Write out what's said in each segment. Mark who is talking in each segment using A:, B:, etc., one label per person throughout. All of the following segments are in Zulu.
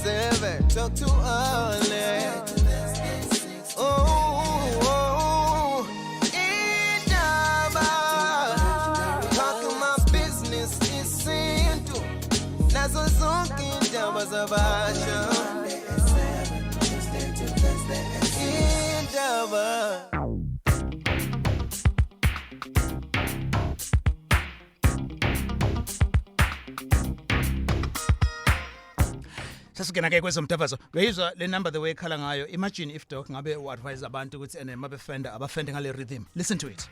A: 7, talk to Alex. Oh, oh, indaba. Talk my business isintu. Nazo zonke indaba zabasha. Indaba.
B: Sasingena ke kwezomtavazo. Uyizwa le number the way ekhala ngayo. Imagine if, doc, ngabe u-advise abantu ukuthi ene mabefenda abafende ngale rhythm. Listen to it.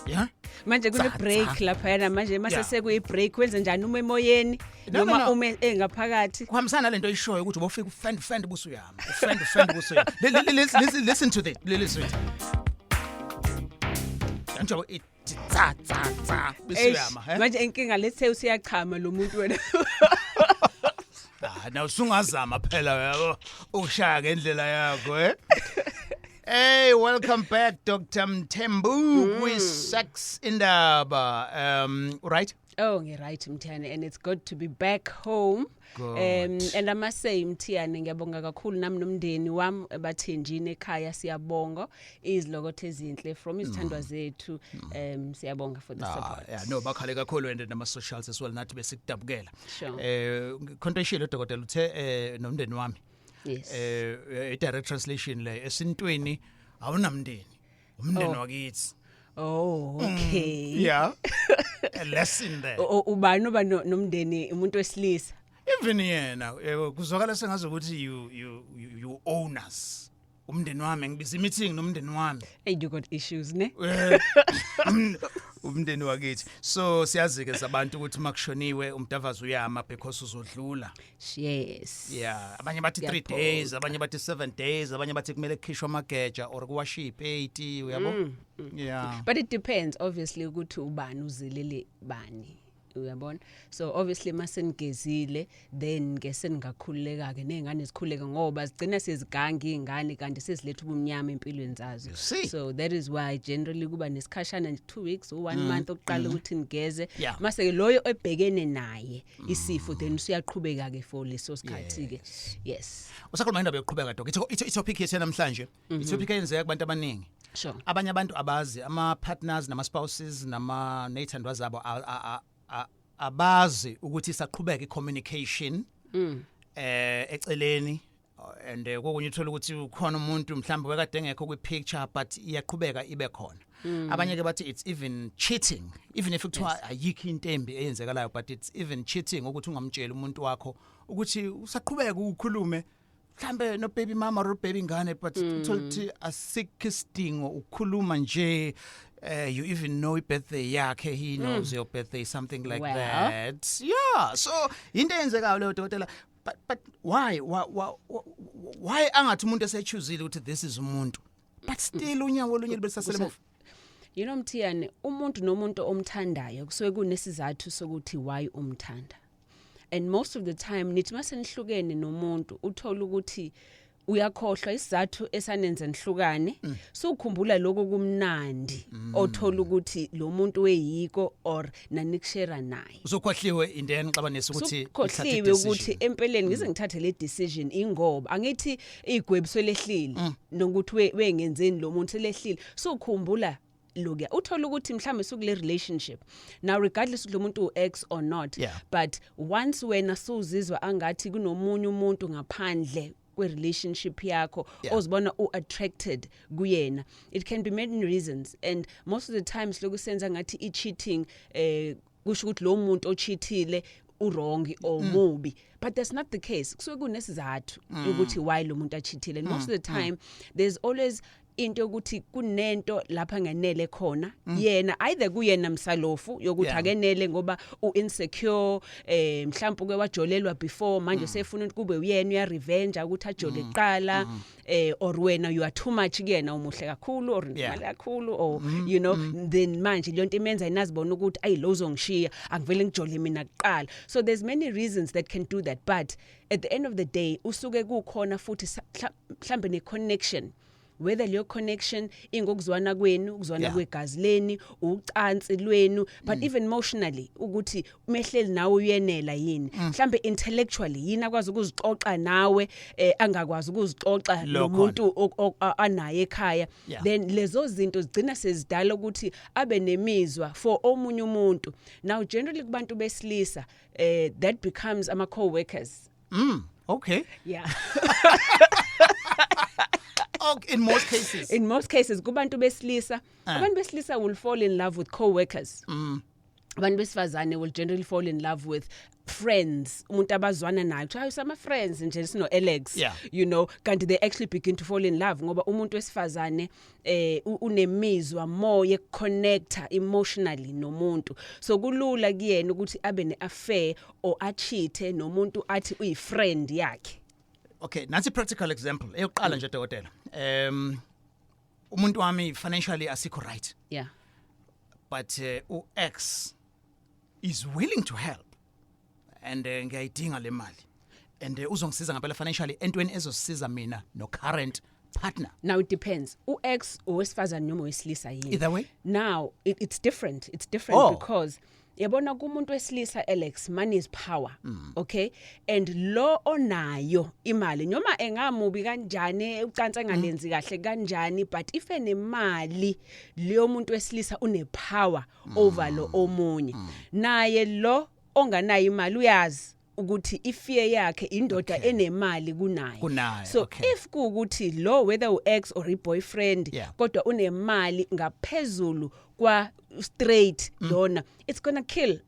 B: Yeah?
C: Manje kune
B: Tsa,
C: break
B: tsa.
C: laphayana manje mase sekuyi break, wenze njani uma emoyeni
B: No, no,
C: noma
B: no.
C: uma engaphakathi?
B: Kuhambisana nalento oyishoyo ukuthi ubofika ufend ufend busuyama. Ufend ufend busuyama. Listen, listen to this. Listen to it. Njengoba ithi tsa tsa tsa busuyama,
C: Eish,
B: eh?
C: manje inkinga, let's say usiyachama lo muntu wena.
B: Ah, now usungazama phela, yabo. Ukushaya ngendlela yakho, eh? Hey, welcome back, Dr. Mthembu, kwi Sex Indaba. Right?
C: Oh, ngi-right, Mthiyane, and it's good to be back home.
B: Good.
C: And I must say, Mthiyane, ngiyabonga kakhulu nami nomndeni wami bathenjini ekhaya, siyabonga izilokotho ezinhle from izithandwa zethu. Siyabonga for the
B: Ah,
C: support.
B: yeah, no, bakhale kakhulu and nama socials as well, nathi besikudabukela.
C: Sure.
B: Khonto ishilo dokotela uthe nomndeni wami.
C: Yes.
B: I direct translation le esintwini awunamndeni. Umndeni
C: Oh.
B: wakithi.
C: Oh, okay.
B: Yeah. A lesson there.
C: Ubani oba nomndeni, umuntu wesilisa?
B: Even yena kuzwakala sengazi ukuthi you own us. Umndeni wami, ngibiza meeting nomndeni wami.
C: Hey, you got issues, ne?
B: Umndeni wakithi. So siyazi ke sabantu ukuthi makushoniwe umdavazo uyama because uzodlula.
C: Yes.
B: Yeah, abanye bathi 3
C: Kuyaphoqa.
B: days, abanye bathi 7 days, abanye bathi kumele kukhishwe amageja or kuwashe ipeti, uyabo? Yeah.
C: But it depends obviously ukuthi ubani uzilele bani. Uyabona? So obviously masenigezile, then ke seningakhululeka ke nezingane zikhuleke ngoba zigcina seziganga izingane kanti seziletha ubumnyama empilweni zazo.
B: You see?
C: So that is why generally kuba nesikhashana nje, 2 weeks or 1 month okuqala ukuthi nigeze.
B: Yeah.
C: Mase ke loyo ebhekene naye isifo, then usiyaqhubeka ke for leso sikhathi ke. Yes.
B: Usakhuluma indaba yokuqhubeka, doc. I topic yethu namhlanje, i-topic eyenzeka kubantu abaningi. Abanye abantu abazi ama partners nama spouses nama nezithandwa zabo abazi ukuthi isaqhubeka i-communication eceleni, and kokunye uthola ukuthi ukhona umuntu mhlawumbe wekade engekho kwi-picture, but iyaqhubeka ibe khona. Abanye ke bathi it's even cheating, even if kuthiwa ayikho into embi eyenzekalayo, but it's even cheating ukuthi ungamtsheli umuntu wakho ukuthi usaqhubeka ukhulume mhlambe no baby mama or baby ngane, but uthola ukuthi asikho isidingo ukukhuluma nje. You even know i-birthday yakhe, he knows your birthday, something like
C: Well.
B: that. Yeah, so into eyenzekayo leyo, dokotela, but why angathi umuntu esechuzile ukuthi this is umuntu, but still unyawo olunye libe lisasele emuva?
C: You know, Mthiyane, umuntu nomuntu omthandayo kusuke kunesizathu sokuthi why umthanda. And most of the time nithi masenihlukene nomuntu, uthola ukuthi uyakhohlwa isizathu esanenza nihlukane, sukhumbula lokho kumnandi othola ukuthi lo muntu weyiko or nanikushare naye.
B: Usukhohliwe into enixabanisa ukuthi uthathe
C: Sukhohliwe
B: i-decision.
C: Ukuthi empeleni ngize ngithathe le decision ingoba angithi igwebu selehlile nokuthi wengenzeni lo muntu selehlile, sukhumbula lokuya. Uthola ukuthi mhlambe sukule relationship now, regardless ukuthi lo muntu u-ex or not, but once wena suzizwa angathi kunomunye umuntu ngaphandle kwe-relationship yakho ozibona u-attracted kuyena, it can be many reasons. And most of the times lokhu senza ngathi i-cheating kusho ukuthi lo muntu ocheatile u-wrong or mubi, but that's not the case. Kusuke kunesizathu ukuthi why lo muntu acheatile, and most of the time there's always into yokuthi kunento lapha ngenele khona yena, either kuyena msalofu yokuthi akenele ngoba u-insecure, mhlawumbe uke wajolelwa before, manje sefuna ukuthi kube uyena uya revenge ukuthi ajole kuqala, or wena you are too much kuyena, umuhle kakhulu or unemali kakhulu or then manje le nto imenza inazibona ukuthi ayi, lo uzongishiya, angivele ngijole mina kuqala. So there's many reasons that can do that, but at the end of the day usuke kukhona futhi mhlambe ne connection. Whether leyo connection ingokuzwana kwenu, ukuzwana kwegazi leni, ucansi lwenu, but even emotionally, ukuthi umehleli nawe uyenela yini, mhlambe intellectually yini akwazi ukuzixoxa nawe angakwazi ukuzixoxa
B: Lo
C: nomuntu anaye ekhaya. Then lezo zinto zigcina sezidala ukuthi abe nemizwa for omunye umuntu. Now, generally kubantu besilisa, that becomes ama co-workers. Yeah.
B: Okay, in most cases.
C: In most cases kubantu besilisa, abantu besilisa will fall in love with co-workers. Abantu besifazane will generally fall in love with friends, umuntu abazwana naye, kuthiwa sama friends nje sino Alex. Kanti they actually begin to fall in love ngoba umuntu wesifazane unemizwa more ye connecta emotionally nomuntu, so kulula kuyena ukuthi abe neaffair or acheate nomuntu athi uyi friend yakhe.
B: Okay, nansi practical example eyokuqala nje, dokotela. Umuntu wami financially asikho right, but u-ex is willing to help and ngiyayidinga le mali and uzongisiza ngempela financially entweni ezosiza mina no current partner.
C: Now it depends, u-ex owesifazane noma owesilisa yini?
B: Either way.
C: Now it's different, it's different because yabona, kumuntu wesilisa, Alex, money is power. Okay, and lo onayo imali, noma engamubi kanjani, ucansi engalenzi kahle kanjani, but if enemali leyo muntu wesilisa une power over lo omunye. Naye lo onganayo imali uyazi ukuthi ifear yakhe indoda enemali kunaye.
B: Kunaye,
C: So if kuukuthi lo, whether u-ex or i-boyfriend, kodwa unemali ngaphezulu kwa straight lona, it's gonna kill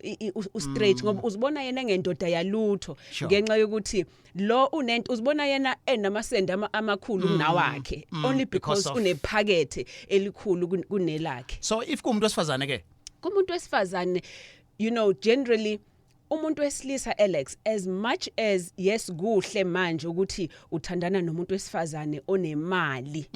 C: u-straight ngoba uzibona yena ngendoda yalutho ngenxa yokuthi lo unento, uzibona yena enamasende amakhulu kunawakhe only
B: because
C: because unephakethe elikhulu kunelakhe.
B: So if kuumuntu wesifazane ke?
C: Kumuntu wesifazane, generally umuntu wesilisa, Alex, as much as, yes, kuhle manje ukuthi uthandana nomuntu wesifazane onemali,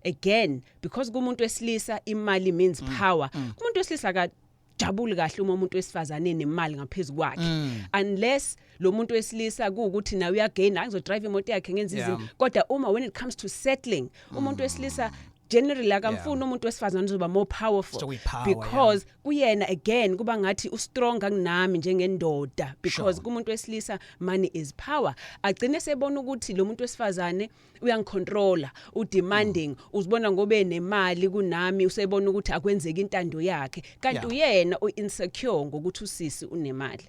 C: again, because kumuntu wesilisa imali means power. Kumuntu wesilisa akajabuli kahle uma umuntu wesifazane enemali ngaphezulu kwakhe, unless lo muntu wesilisa kuukuthi nawe uyagain, angizodrive imoto yakhe, ngenza izinto. Kodwa uma, when it comes to settling, umuntu wesilisa generally akamfuni umuntu wesifazane ozoba more powerful
B: Sekuyi-power,
C: because kuyena again kuba ngathi ustrong kunami njengendoda, because kumuntu wesilisa money is power. Agcine sebona ukuthi lo muntu wesifazane uyangicontrola, udemanding, uzibona ngobe nemali kunami, usebona ukuthi akwenzeki intando yakhe, kanti uyena uinsecure ngokuthi usisi unemali.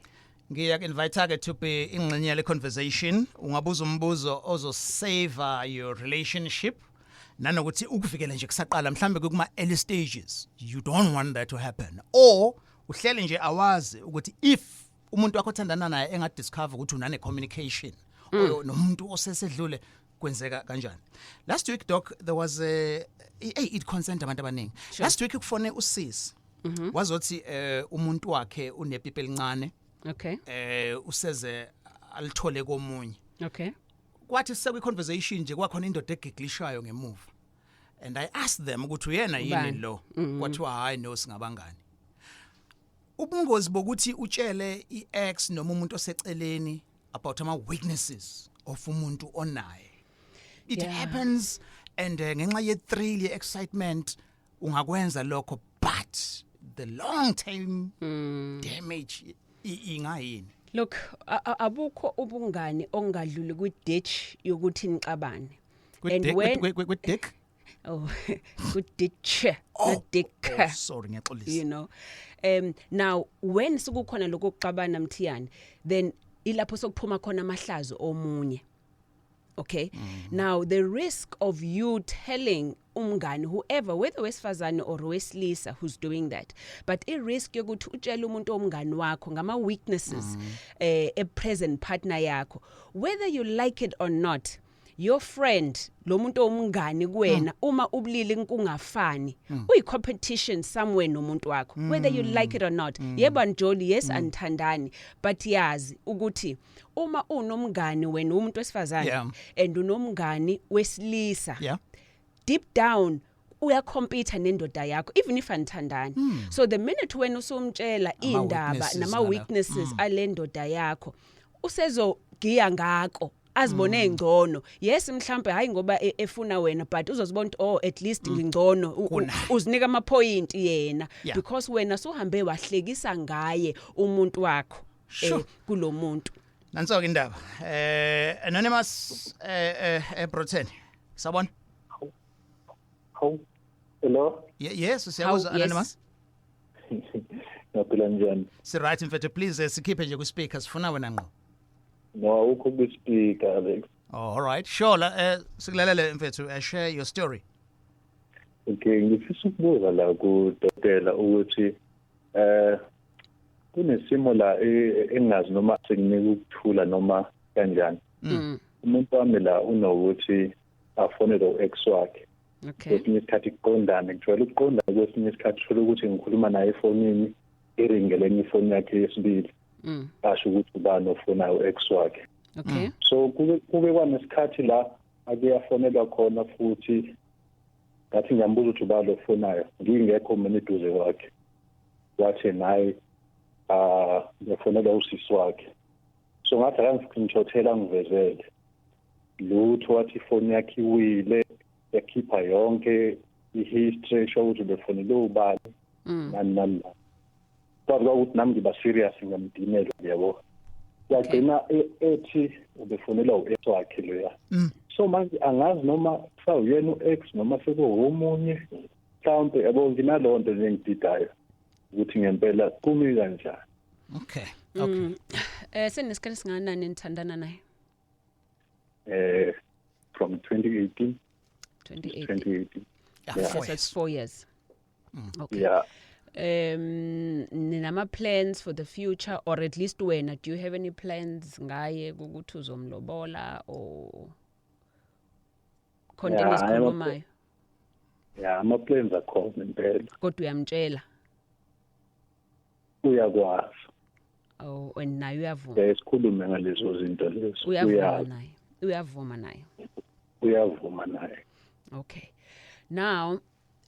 B: Ngiyaku-invite ke to be ingxenye yale conversation. Ungabuza umbuzo ozosave your relationship nanokuthi ukuvikele nje kusaqala, mhlambe kuma early stages you don't want that to happen, or uhlele nje awazi ukuthi if umuntu wakho othandana naye engadiscover ukuthi unane communication or nomuntu osesedlule, kwenzeka kanjani. Last week, doc, there was a, hey, it concerned abantu abaningi. Last week kufone usisi wazothi umuntu wakhe unepipi elincane, useze alithole komunye. Kwathi sekwi conversation nje, kwakhona indoda egigglishayo ngemuva and I asked them ukuthi uyena yini
C: Ubani?
B: lo. Kwathiwa hayi, no, singabangani. Ubungozi bokuthi utshele iex noma umuntu oseceleni about ama weaknesses of umuntu onaye, it happens and ngenxa ye thrill, ye excitement, ungakwenza lokho, but the long term damage ingayini?
C: Look, abukho ubungani ongadluli kwi ditch yokuthi nixabane. And when
B: With dick?
C: Oh, ku ditch, not dick.
B: Oh, sorry, ngiyaxolisa.
C: Now when sekukhona lokho kuxabana, Mthiyane, then ilapho sokuphuma khona amahlazo omunye. Okay, now the risk of you telling umngani, whoever, whether wesifazane or wesilisa who's doing that, but i risk yokuthi utshele umuntu omngani wakho ngama weaknesses a present partner yakho, whether you like it or not, your friend, lo muntu omngani kuwena, uma ubulili kungafani, uyi competition somewhere nomuntu wakho, whether you like it or not. Yebo, anjoli, yes, anithandani, but yazi ukuthi uma unomngani wena umuntu wesifazane and unomngani wesilisa, deep down uyacompete nendoda yakho even if anithandani. So the minute wena usumtshela indaba
B: weaknesses
C: nama
B: ngala.
C: weaknesses alendoda yakho, usezogiya ngako Azibone ngcono, yes, mhlambe hayi ngoba efuna wena, but uzozibona ukuthi, oh, at least ngingcono.
B: Kunaye.
C: Uzinika ama point yena because wena suhambe wahlekisa ngaye umuntu wakho kulomuntu.
B: Nanso ke indaba. Anonymous eBroten. Sabona?
D: Hawu. Hello.
B: Yes, siyakuzwa.
C: Hawu, yes.
B: Anonymous.
D: Ngiyaphila, njani?
B: Si right, mfethu, please sikhiphe nje ku speaker, sifuna wena ngqo.
D: No, awukho ku-speaker, Alex.
B: Oh, all right. Sure, la sikulalele mfethu, share your story.
D: Okay, ngifisa ukubuza la kudokotela ukuthi kunesimo la engazi noma sekunika ukuthula noma kanjani. Umuntu wami la unokuthi afonele u-ex wakhe. Kwesinye isikhathi kuqondane, kujwayele ukuqondana, kwesinye isikhathi uthola ukuthi ngikhuluma naye efonini, iringe lenye ifoni yakhe yesibili. Asho ukuthi ubani ofonayo, u-ex wakhe. So kube kwanesikhathi la ake yafonelwa khona futhi, ngathi ngiyambuza ukuthi ubani ofonayo, ngingekho mina eduze kwakhe, wathi naye ngiyafonelwa usisi wakhe. So ngathi akangi-screenshothela, angivezele lutho, wathi ifoni yakhe iwile, yakhipha yonke i-history esho ukuthi ubefonele ubani, nani nani nani. Kwazi ukuthi nami ngiba serious, ngiyamdinela, yabo. Wagcina ethi ubefonelwa u-ex wakhe loya. So manje angazi noma kusawuyena u-ex noma sekuwomunye mhlawumbe, yabo. Nginalowo nto nje engididayo ukuthi ngempela kumi kanjani.
B: Okay.
C: Senesikhathi singanani nithandana naye?
D: From 2018.
C: 2018.
D: 2018.
B: Yeah,
D: Yeah.
B: 4
C: So it's
B: years.
C: 4 years. Okay.
D: Yeah.
C: Ninama plans for the future, or at least wena, do you have any plans ngaye ukuthi uzomlobola or khona into
D: Yeah,
C: esikhulumayo?
D: Yeah, ama-plans akhona impela.
C: Kodwa uyamtshela?
D: Uyakwazi.
C: Oh, and naye uyavuma?
D: Yeah, sikhulume ngalezo zinto lezo.
C: Uyavuma?
D: Uyazi.
C: Naye uyavuma naye?
D: Uyavuma naye.
C: Okay, now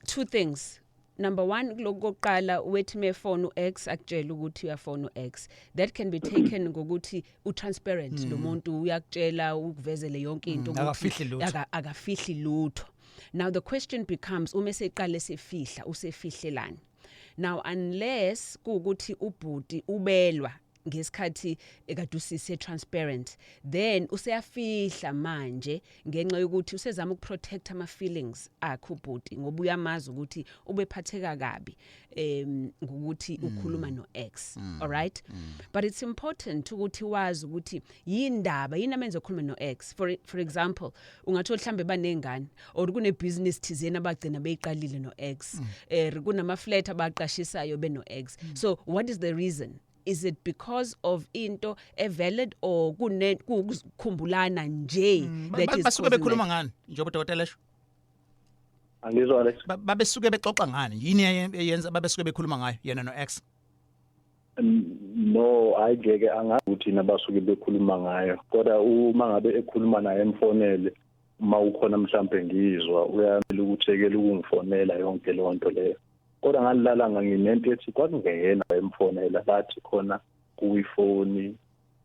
C: two things. Number 1, kulokhu kokuqala wethi mefona u-ex, akutshela ukuthi uyafona u-ex, that can be taken ngokuthi u-transparent lo muntu, uyakutshela, ukuvezele yonke into ukuthi
B: Akafihli lutho.
C: Akafihli lutho. Now the question becomes, uma seqale sefihla, usefihlelani now? Unless kuukuthi ubhuti ubelwa ngesikhathi ekade usise transparent, then useyafihla manje ngenxa yokuthi usezama ukuprotect ama feelings akhe ubhuti, ngoba uyamazi ukuthi ubephatheka kabi ngokuthi ukhuluma no ex. All right, but it's important ukuthi wazi ukuthi yindaba yini amenze ukhuluma no ex. For example, ungathola mhlambe banengane or kune business thizeni abagcina beyiqalile no ex, kunama flat abaqashisayo beno ex. So what is the reason? Is it because of into evalid or kune kukhumbulana nje that is
B: Basuke
C: causing
B: bekhuluma
C: that?
B: ngani njengoba udokotela esho?
D: Angizwa, Alex.
B: Babesuke bexoxa ngani? Yini eyenza babesuke bekhuluma ngayo yena no ex?
D: No, ayigeke, angazi ukuthi yini abasuke bekhuluma ngayo, kodwa uma ngabe ekhuluma naye emfonele, uma ukhona mhlambe ngizwa uyamela ukuthi ekele ukungifonela yonke leyo nto leyo. Kodwa ngalilalanga nginento ethi kwakungeyena emfonela, bathi khona kuyifoni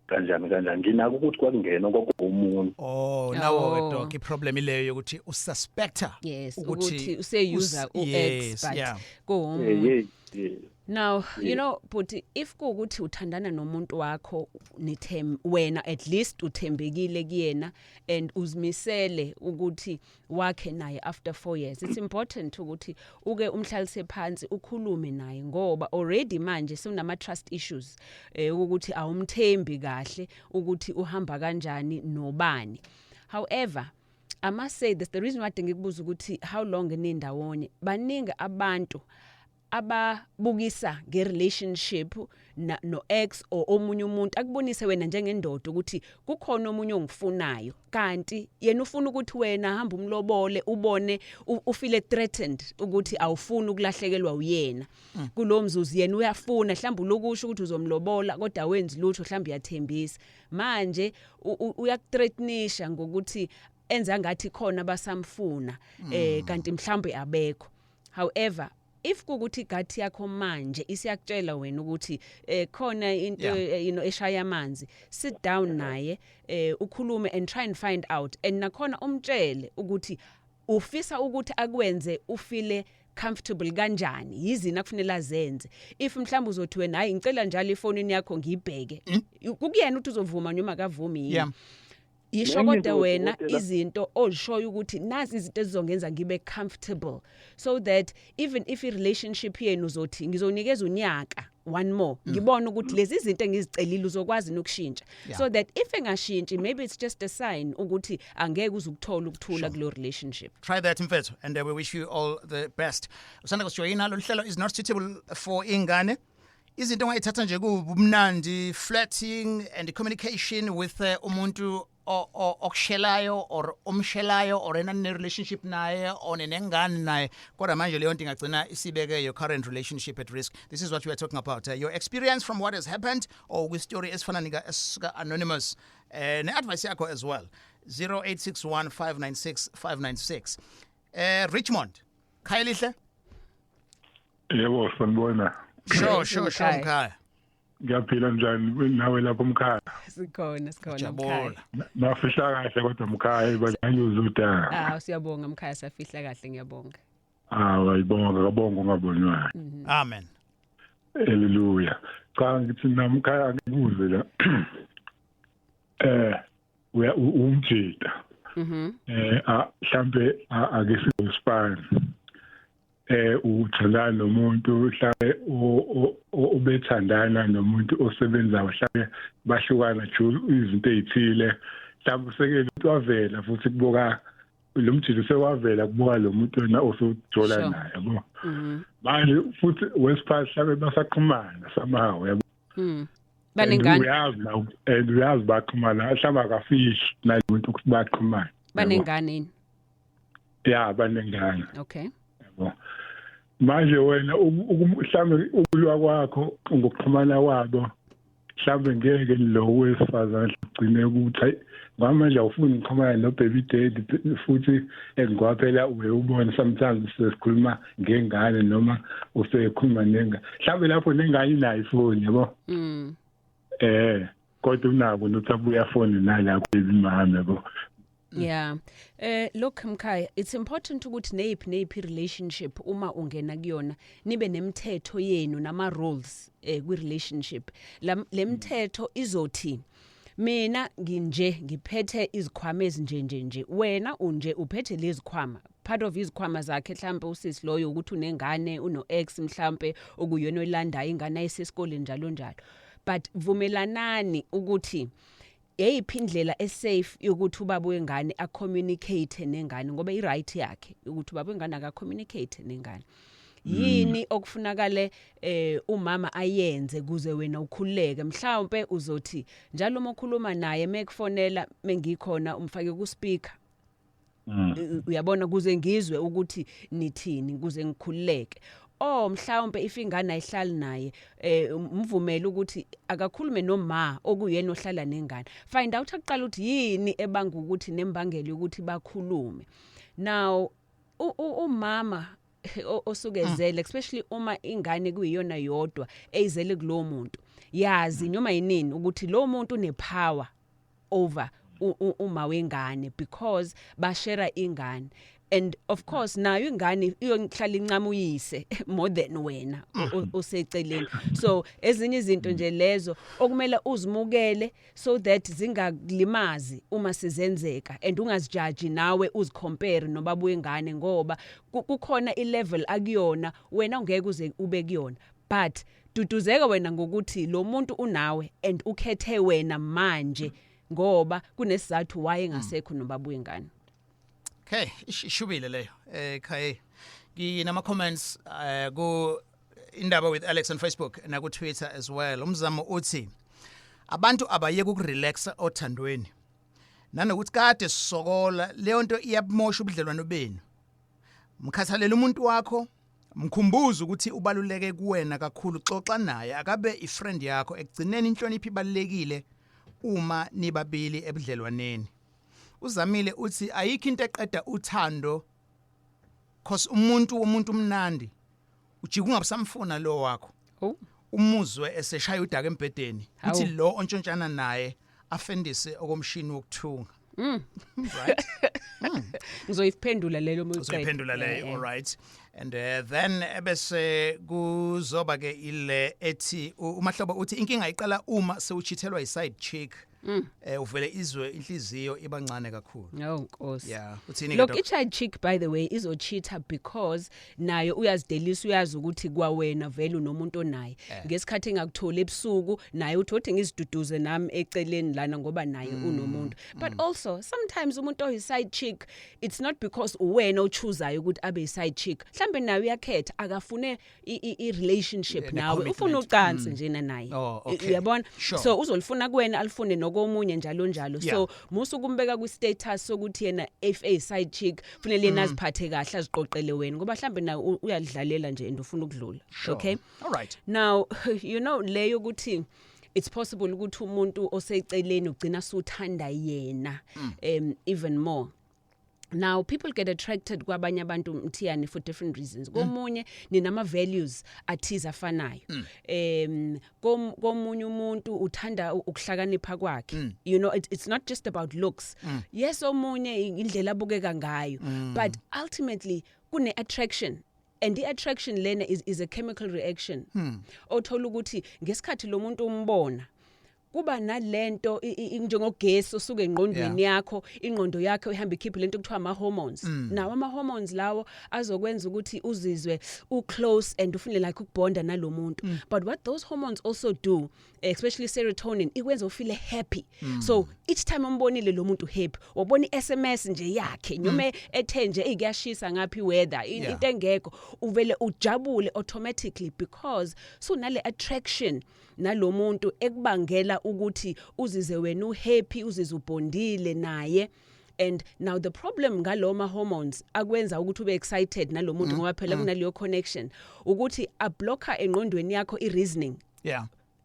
D: kanjani kanjani, nginako ukuthi kwakungena kwakuwumuntu.
B: Oh, nawo ke
C: Oh.
B: doc, iproblem ileyo yokuthi ususpecta
C: Yes, ukuthi useyuza u-ex, but kuwumuntu.
D: Yes.
C: Now, you know, but if kuukuthi uthandana nomuntu wakho, nithem wena at least uthembekile kuyena and uzimisele ukuthi wakhe naye after 4 years, it's important ukuthi uke umhlalise phansi, ukhulume naye, ngoba already manje sunama trust issues ukuthi awumthembi kahle ukuthi uhamba kanjani nobani. However, I must say this, the reason why ngikubuza ukuthi how long nindawonye, baningi abantu ababukisa ngerelationship na no ex or omunye umuntu, akubonise wena njengendoda ukuthi kukhona omunye ongifunayo, kanti yena ufuna ukuthi wena hamba umlobole, ubone ufeel threatened ukuthi awufuni ukulahlekelwa uyena kulo mzuzu. Yena uyafuna mhlawumbe lokusho ukuthi uzomlobola, kodwa wenzi lutho, mhlawumbe uyathembisa, manje uyakuthreatenisha ngokuthi enza ngathi khona basamfuna, kanti mhlawumbe abekho. However, If kukuthi i-gut yakho manje isiyakutshela wena ukuthi khona into eshaya amanzi, sit down naye, ukhulume and try and find out, and nakhona umtshele ukuthi ufisa ukuthi akwenze ufeel comfortable kanjani, yizini akufanele azenze. If mhlawumbe uzothi wena, "Hayi, ngicela njalo ifonini yakho ngiyibheke," kukuyena ukuthi uzovuma noma akavumi yini. Isho
D: Nenye
C: kodwa
D: into,
C: wena
D: dokotela.
C: izinto ozishoyo ukuthi nazi izinto ezizongenza ngibe comfortable, so that even if i relationship yenu uzothi, "Ngizonikeza unyaka, one more, ngibona ukuthi lezi izinto engizicelile uzokwazi nokushintsha," so that if engashintshi, maybe it's just a sign ukuthi angeke uze ukuthola ukuthula kulo relationship.
B: Try that, mfethu, and we wish you all the best. Usanda kusijoyina, lolu hlelo is not suitable for ingane. Izinto ongayithatha nje kubumnandi, flirting and communication with umuntu okushelayo or omshelayo or enane relationship naye or nenengane naye, kodwa manje leyo nto ingagcina isibeke your current relationship at risk. This is what we are talking about, your experience from what has happened or with story esifana nika esika anonymous, ne-advice yakho as well, 0861 596 596. Richmond, Khayelihle.
E: Yebo, sanibona.
B: Sure.
C: Mkhaya.
B: Mkhaya.
E: Ngiyaphila, njani nawe lapho, mkhaya?
C: Sikhona, sikhona, mkhaya.
B: Jabula.
E: Nafihla kahle kodwa, mkhaya, ibanyuzuda.
C: Ah, siyabonga, mkhaya, safihla kahle, ngiyabonga.
E: Ah, wayibonga kabonga ungabonwayo.
B: Amen.
E: Haleluya. Cha, ngithi namkhaya angikuze la. Uya umjida. Mhlambe ake sizospan. Uthandana nomuntu mhlambe ubethandana nomuntu osebenzayo, mhlambe bahlukana due izinto ezithile, mhlambe usekele wavela futhi kubuka lo mjidi, sewavela kubuka lo muntu wena osujola naye, yabo. Manje futhi wesiphathi mhlambe basaxhumana somehow, yabo.
C: Banengane?
E: Uyazi la and uyazi baxhumana, mhlawumbe akafihli nalo muntu ukuthi baxhumana, yabo.
C: Banengane yini?
E: Ya, banengane. Yabo, manje wena mhlawumbe ukulwa kwakho ngokuxhumana kwabo, mhlawumbe ngeke lo wesifazane ugcine ukuthi, "Hayi, ngoba manje awufuni ngixhumane no baby daddy," futhi ngoba phela uye ubone sometimes sesikhuluma ngengane noma usekhuluma nengane, mhlawumbe lapho nengane inayo ifoni, yabo. Kodwa unako nokuthi abuye afone nala baby mama, yabo.
C: Yeah. Look, mkhaya, it's important ukuthi neyiphi relationship uma ungena kuyona nibe nemithetho yenu nama rules kwi relationship. Lemthetho izothi mina nginje, ngiphethe izikhwama ezinje nje nje, wena unje, uphethe lezikhwama. Part of izikhwama zakhe mhlambe usisi loyo ukuthi unengane, uno ex mhlambe okuyona oyilandayo ingane ayisesikoleni, njalo njalo. But vumelanani ukuthi eyiphi indlela esafe yokuthi ubaba wengane acommunicate nengane, ngoba i-right yakhe ukuthi ubaba wengane akacommunicate nengane. Yini okufunakale umama ayenze kuze wena ukhululeke? Mhlawumbe uzothi njalo uma ukhuluma naye, mekufonela mengikhona, umfake ku speaker, uyabona, kuze ngizwe ukuthi nithini, kuze ngikhululeke. Oh, mhlawumbe if ingane ayihlali naye, umvumele ukuthi akakhulume noma okuyena ohlala nengane. Find out aqala ukuthi yini ebanga ukuthi nembangela ukuthi bakhulume. Now umama osukezele, especially uma ingane kuyiyona yodwa eyizele kulowo muntu, yazi noma yinini ukuthi lo muntu unepower over uma wengane because bashare ingane, and of course nayo ingane iyohlala incama uyise more than wena oseceleni. So ezinye izinto nje lezo okumele uzimukele so that zingakulimazi uma sizenzeka, and ungazijaji nawe uzicompare nobaba wengane, ngoba kukhona ilevel akuyona wena ungeke uze ube kuyona. But duduzeka wena ngokuthi lo muntu unawe and ukhethe wena manje ngoba kunesizathu waye engasekho nobaba wengane.
B: Okay, ishubile leyo. Khaye. Nginama comments ku Indaba with Alex on Facebook na ku Twitter as well. Umzamo uthi abantu abayeke ukurelaxa othandweni. Nanokuthi kade sisokola, leyo nto iyabumosha ubudlelwano benu. Mkhathalela umuntu wakho, mkhumbuze ukuthi ubaluleke kuwena kakhulu, xoxa naye, akabe ifriend yakho. Ekugcineni inhlonipho ibalulekile uma nibabili ebudlelwaneni. Uzamile uthi ayikho into eqeda uthando, cause umuntu womuntu umnandi. Ujika ungabusamfuna lo wakho.
C: Oh.
B: Umuzwe eseshaya udaka embhedeni,
C: Hawu.
B: uthi lo ontshontshana naye afendise okomshini wokuthunga. Right.
C: Ngizoyiphendula lelo uma uyiqeda.
B: Uzoyiphendula leyo, all right. And then ebese kuzoba ke ile ethi uMahlobo uthi inkinga iqala uma sewuchithelwa i-side chick. Uvele izwe inhliziyo ibancane kakhulu.
C: Oh Nkosi.
B: Yeah, uthini ke,
C: Look,
B: Doc?
C: i-side chick, by the way, izocheata because nayo uyazidelisa, uyazi ukuthi kwawena vele unomuntu onaye. Ngesikhathi engakutholi ebusuku naye uthi othi ngiziduduze nami eceleni lana ngoba naye unomuntu. But also sometimes umuntu oyi-side chick, it's not because uwena ochuzayo ukuthi abe yi-side chick. Mhlambe naye uyakhetha, akafune i-relationship nawe, ufuna
B: ne-commitment.
C: ucansi njena naye.
B: Oh, okay.
C: Uyabona? So uzolifuna kuwena, alifune nokomunye, njalo njalo. So musu kumbeka kwi-status sokuthi yena if a side chick kufanele yena aziphathe kahle, aziqoqele wena, ngoba mhlambe naye uyalidlalela nje and ufuna ukudlula. Okay.
B: All right.
C: Now, leyo ukuthi it's possible ukuthi umuntu oseceleni ugcina suthanda yena even more. Now people get attracted kwabanye abantu, Mthiyane, for different reasons. Komunye ninama values athize afanayo. Komunye umuntu uthanda ukuhlakanipha kwakhe. It's not just about looks. Yes, omunye indlela abukeka ngayo, but ultimately kune attraction, and the attraction lena is a chemical reaction. Othola ukuthi ngesikhathi lo muntu umbona kuba nalento njengogesi osuke engqondweni yakho, ingqondo yakho ihamba ikhiphe lento kuthiwa ama hormones. Nawo ama hormones lawo azokwenza ukuthi uzizwe u close and ufune like ukubonda nalomuntu. But what those hormones also do, especially serotonin, ikwenza ufeel happy. So each time umbonile lo muntu happy, wabona iSMS nje yakhe noma ethe nje ikuyashisa ngaphi weather, into engekho, uvele ujabule automatically because so nale attraction nalomuntu ekubangela ukuthi uzize wena uhappy, uzizwe ubondile naye. And now the problem ngaloma hormones akwenza ukuthi ube excited nalomuntu, ngoba phela kunaleyo connection, ukuthi ablocka engqondweni yakho i-reasoning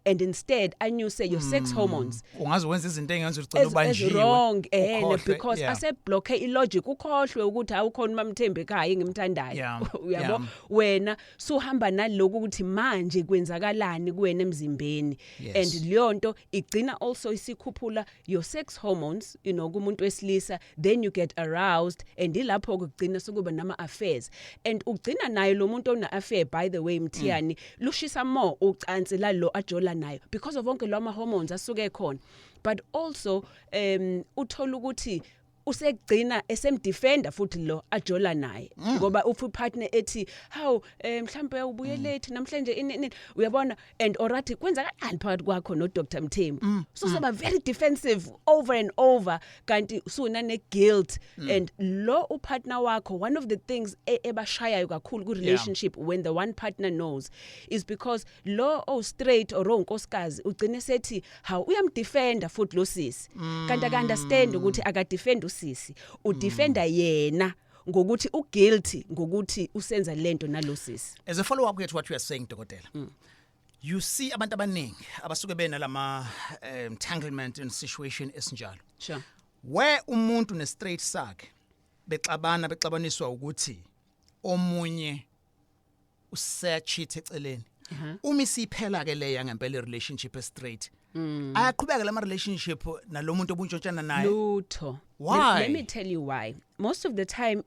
C: and instead anyuse your sex hormones.
B: Ungaze wenza izinto engenza ugcine ubanjiwe.
C: Wrong,
B: ukhohlwe,
C: because aseblocke ilogic, ukhohlwe ukuthi awukhona uMaMthembu ekhaya engimthandayo. Uyabo, wena suhamba naloku ukuthi manje kwenzakalani kuwena emzimbeni. And leyo nto igcina also isikhuphula your sex hormones kumuntu wesilisa. Then you get aroused and ilapho kugcina sokuba nama affairs, and ugcina naye lo muntu ona affair, by the way, Mthiyani, lushisa more ucansi lalo ajola nayo because of wonke lama hormones asuke khona. But also uthola ukuthi usekugcina esemdefender futhi lo ajola naye, ngoba uthi partner ethi, "Hawu, mhlambe ubuye late namhlanje, ini ini," uyabona, and orathi kwenzakalani phakathi kwakho no Dr Mthembu, so soba very defensive over and over, kanti suna ne guilt. And lo upartner wakho, one of the things ebashayayo kakhulu ku relationship when the one partner knows is because lo oh straight or unkosikazi ugcine sethi, "Hawu, uyamdefender futhi lo sisi," kanti aka understand ukuthi akadefend usisi, udefenda yena ngokuthi uguilty ngokuthi usenza lento nalosisi.
B: As a follow up to what you are saying, dokotela, you see abantu abaningi abasuke benalama entanglement in situation esinjalo where umuntu ne straight sakhe bexabana, bexabaniswa ukuthi omunye usecheat eceleni. Uma isiphela ke leya ngempela relationship straight, ayaqhubeka lama relationship nalomuntu obuntshontshana naye?
C: Lutho.
B: Why?
C: Let me tell you why. Most of the time,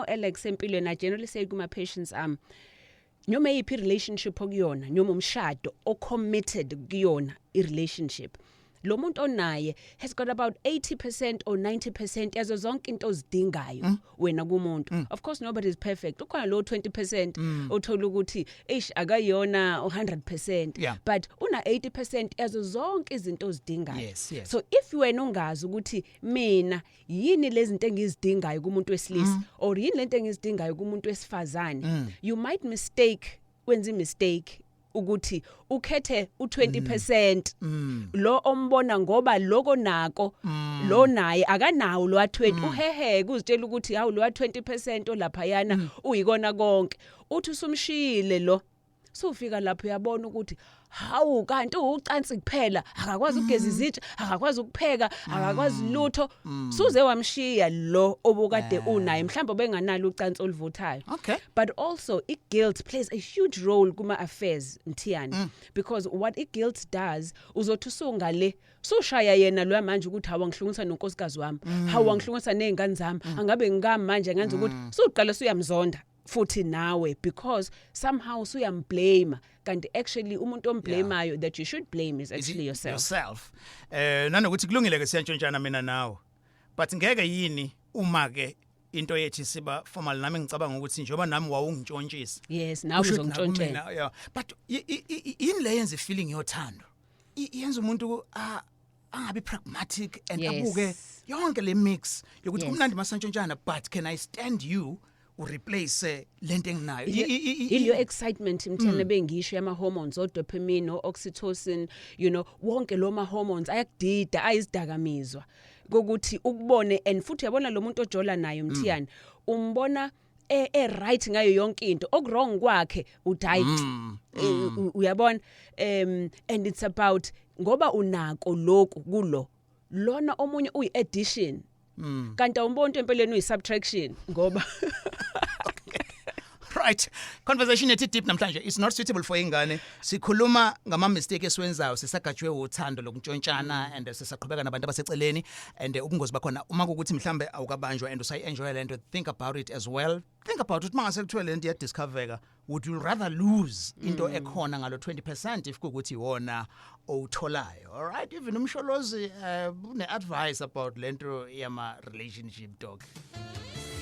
C: Alex, empilweni I generally say kuma patients, noma eyiphi relationship okuyona, noma umshado o-committed kuyona i-relationship, lo muntu onaye has got about 80% or 90% yazo zonke into ozidingayo wena kumuntu. Of course nobody is perfect, ukhona lo 20% othola ukuthi eish, akayona 100%, but una 80% yazo zonke izinto ozidingayo. So if wena ungazi ukuthi mina yini lezi zinto engizidingayo kumuntu wesilisa or yini lento engizidingayo kumuntu wesifazane, you might mistake, wenza mistake ukuthi ukhethe u20% lo ombona, ngoba loko nako lo naye akanawo lo 20, uhehe kuzitshela ukuthi hawu, lo 20% olapha yana uyikona konke, uthi usumshiyile lo. Sufika lapho uyabona ukuthi hawu, kanti ucansi kuphela, akakwazi ukugeza izitsha, akakwazi ukupheka, akakwazi lutho. Suze wamshiya lo obukade unaye, mhlawumbe benganalo ucansi oluvuthayo. But also i-guilt plays a huge role kuma affairs, Mthiyane, because what i-guilt does, uzothi usungale sushaya yena lo manje ukuthi, "Hawu, ngihlungisa nonkosikazi wami, hawu, ngihlungisa nezingane zami, angabe ngikami manje ngenza ukuthi," suqala suyamzonda futhi nawe because somehow suyamblame, kanti actually umuntu omblamayo that you should blame is
B: Is
C: actually
B: it
C: yourself.
B: Yourself. Nanokuthi kulungile ke, siyantshontshana mina nawe, but ngeke yini uma ke into yethu siba formal, nami ngicabanga ukuthi njengoba nami wawungitshontshisa,
C: Yes, nawe
B: kusho ukuthi
C: uzongitshontshela.
B: nakumina, yeah, but yini le yenza feeling yothando yenza umuntu angabi pragmatic and abuke yonke le mix yokuthi kumnandi masantshontshana, but can I stand you ureplace lento enginayo?
C: Iliyo excitement, Mthiyane, bengisho yama hormones, o dopamine, o oxytocin, wonke lo ma hormones ayakudida, ayizidakamizwa kokuthi ukubone. And futhi uyabona lo muntu ojola naye, Mthiyane, umbona e right ngayo yonke into, okuwrong kwakhe uthi hayi, uyabona, and it's about ngoba unako lokhu kulo lona omunye uyi addition, kanti awumbona empeleni uyi subtraction ngoba
B: Right, conversation yethu deep namhlanje is not suitable for ingane. Sikhuluma ngama mistake esiwenzayo sisagajwe uthando lokuntshontshana and sisaqhubeka nabantu abaseceleni and ubungozi bakhona. Uma kukuthi mhlambe awukabanjwa and usayi enjoy lento, think about it as well. Think about it, mangase kuthiwe lento iyadiscovereka, would you rather lose into ekhona ngalo 20% if kukuthi iwona owutholayo? All right, even uMsholozi une advice about lento yama relationship dog.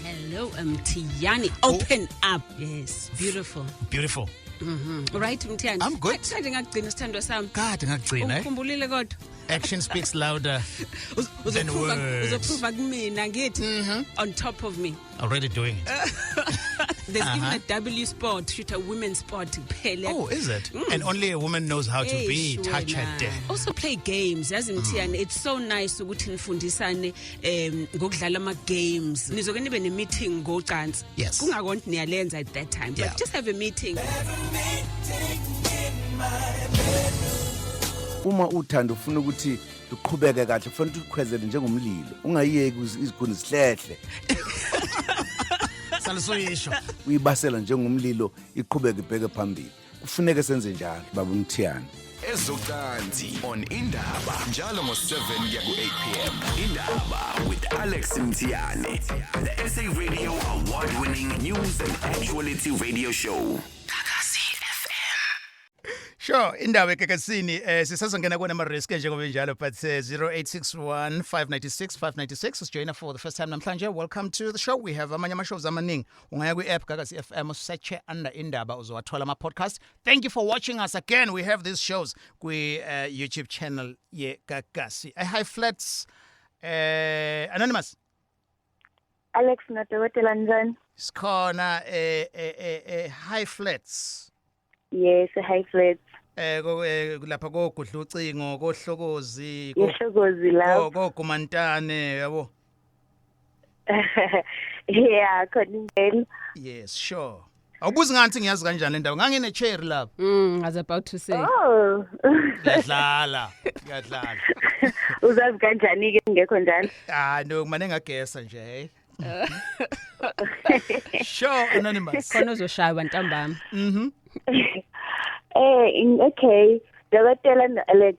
C: Hello, Mthiyane, open up. Yes, beautiful.
B: Beautiful.
C: Right, Mthiyane.
B: I'm good.
C: Kade ngakugcina, sithandwa sami.
B: Kade ngakugcina, eh?
C: Ukukhumbulile kodwa.
B: Action speaks louder than
C: Uzoprova,
B: words.
C: uzoprova kumina ngithi on top of me.
B: Already doing it.
C: There's even a W sport, shoot, a women's sport kuphela.
B: Oh, is it? And only a woman knows how to be
C: Eish,
B: touched.
C: Wena. Also play games, yazi Mthiyane, it's so nice ukuthi nifundisane ngokudlala ama games. Nizoke nibe ne meeting ngocansi. Kungakonti niyalenza at that time, but just have a meeting.
F: Uma uthando ufuna ukuthi luqhubeke kahle, kufanele ukuthi ukhwezele njengomlilo, ungayiyeki izikhuni zihlehle.
B: Salusuyisho.
F: Uyibasela njengomlilo, iqhubeke ibheke phambili. Kufuneke senze njalo, baba uMthiyane.
G: Ezocansi on Indaba njalo ngo-7 kuya ku-8 p.m. Indaba with Alex Mthiyane, the SA Radio award winning news and actuality radio show. Gagasi FM.
B: Sure, Indaba eGagasini, sisazongena kona ama risk njengoba njalo, but 0861 596 596 is join for the first time namhlanje. Welcome to the show. We have amanye ama shows amaningi. Ungaya kwi app Gagasi FM, search under Indaba, uzowathola ama podcast. Thank you for watching us again. We have these shows kwi YouTube channel ye Gagasi. High Flats, anonymous.
H: Alex nodokotela, njani?
B: Sikhona, High Flats.
H: Yes, High Flats.
B: Lapha koGudlucingo, koHlokozi,
H: YeHlokozi lapho.
B: KoGumantane, yabo.
H: Yeah, khona impela.
B: Yes, sure. Awubuzi ngathi ngiyazi kanjani le ndawo, ngangine cherry lapha.
C: I was about to say.
H: Oh.
B: Ngiyadlala, ngiyadlala.
H: Uzazi kanjani ke ngekho njalo?
B: Ah no, mane ngagesa nje, hey. Sure, anonymous.
C: Khona uzoshaywa ntambama.
H: Okay. Dokotela no Alex.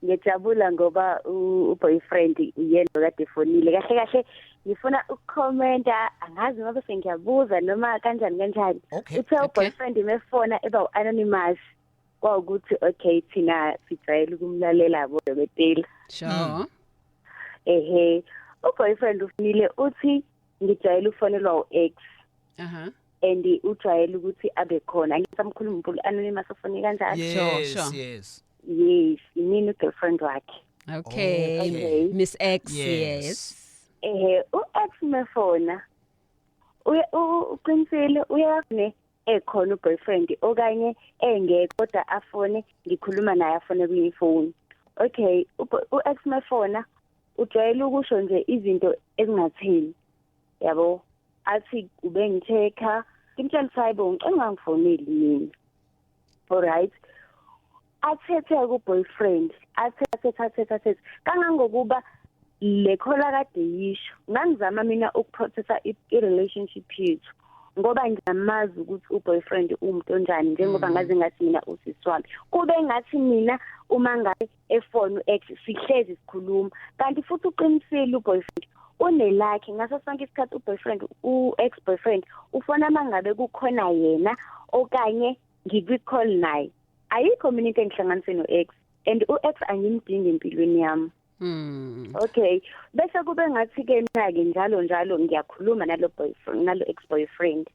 H: Ngiyajabula ngoba u-boyfriend uyena kade efonile. Kahle kahle ngifuna ukukhomenta, angazi ngoba sengiyabuza noma kanjani kanjani. Uthe u-boyfriend mefona eba u-anonymous. Kwawukuthi okay, thina sijwayele ukumlalela bodokotela. Ehe, u-boyfriend ufonile, uthi ngijwayele ufonelwa u-ex. And ujwayele ukuthi abe khona. Ngisamkhuluma umpulu anonymous ufone kanjalo.
B: Yes, yes.
H: Yes, imini girlfriend wakhe.
C: Okay.
H: Okay.
C: Miss X,
B: Yes.
C: yes.
H: Ehe, u-ex mefona uya uqinisile uyafune ekhona u-boyfriend okanye engekho, kodwa afone ngikhuluma naye, afone kuyifoni. Okay, u-ex mefona ujwayele ukusho nje izinto ezingatheni. Yabo, athi ube ngichecka Ngimtshela ukuthi hayibo, ngicela ungangifoneli mina. Alright, athethe ku boyfriend, athethe, athethe, athethe kangangokuba le call kade yisho. Ngangizama mina ukuprotecta i-relationship yethu ngoba ngiyamazi ukuthi uboyfriend umuntu onjani, njengoba ngaze ngathi mina usisi wami, kube ngathi mina uma ngabe efone u-ex sihlezi sikhuluma, kanti futhi uqinisile uboyfriend unelakhe ngaso sonke isikhathi. Uboyfriend, u-ex boyfriend ufona mangabe kukhona yena okanye ngikwi-call naye. Ayikho mina into engihlanganise no-ex, and u-ex angimdingi empilweni yami. Okay, bese kube ngathi ke mina ke njalo njalo ngiyakhuluma nalo boyfriend, nalo ex boyfriend.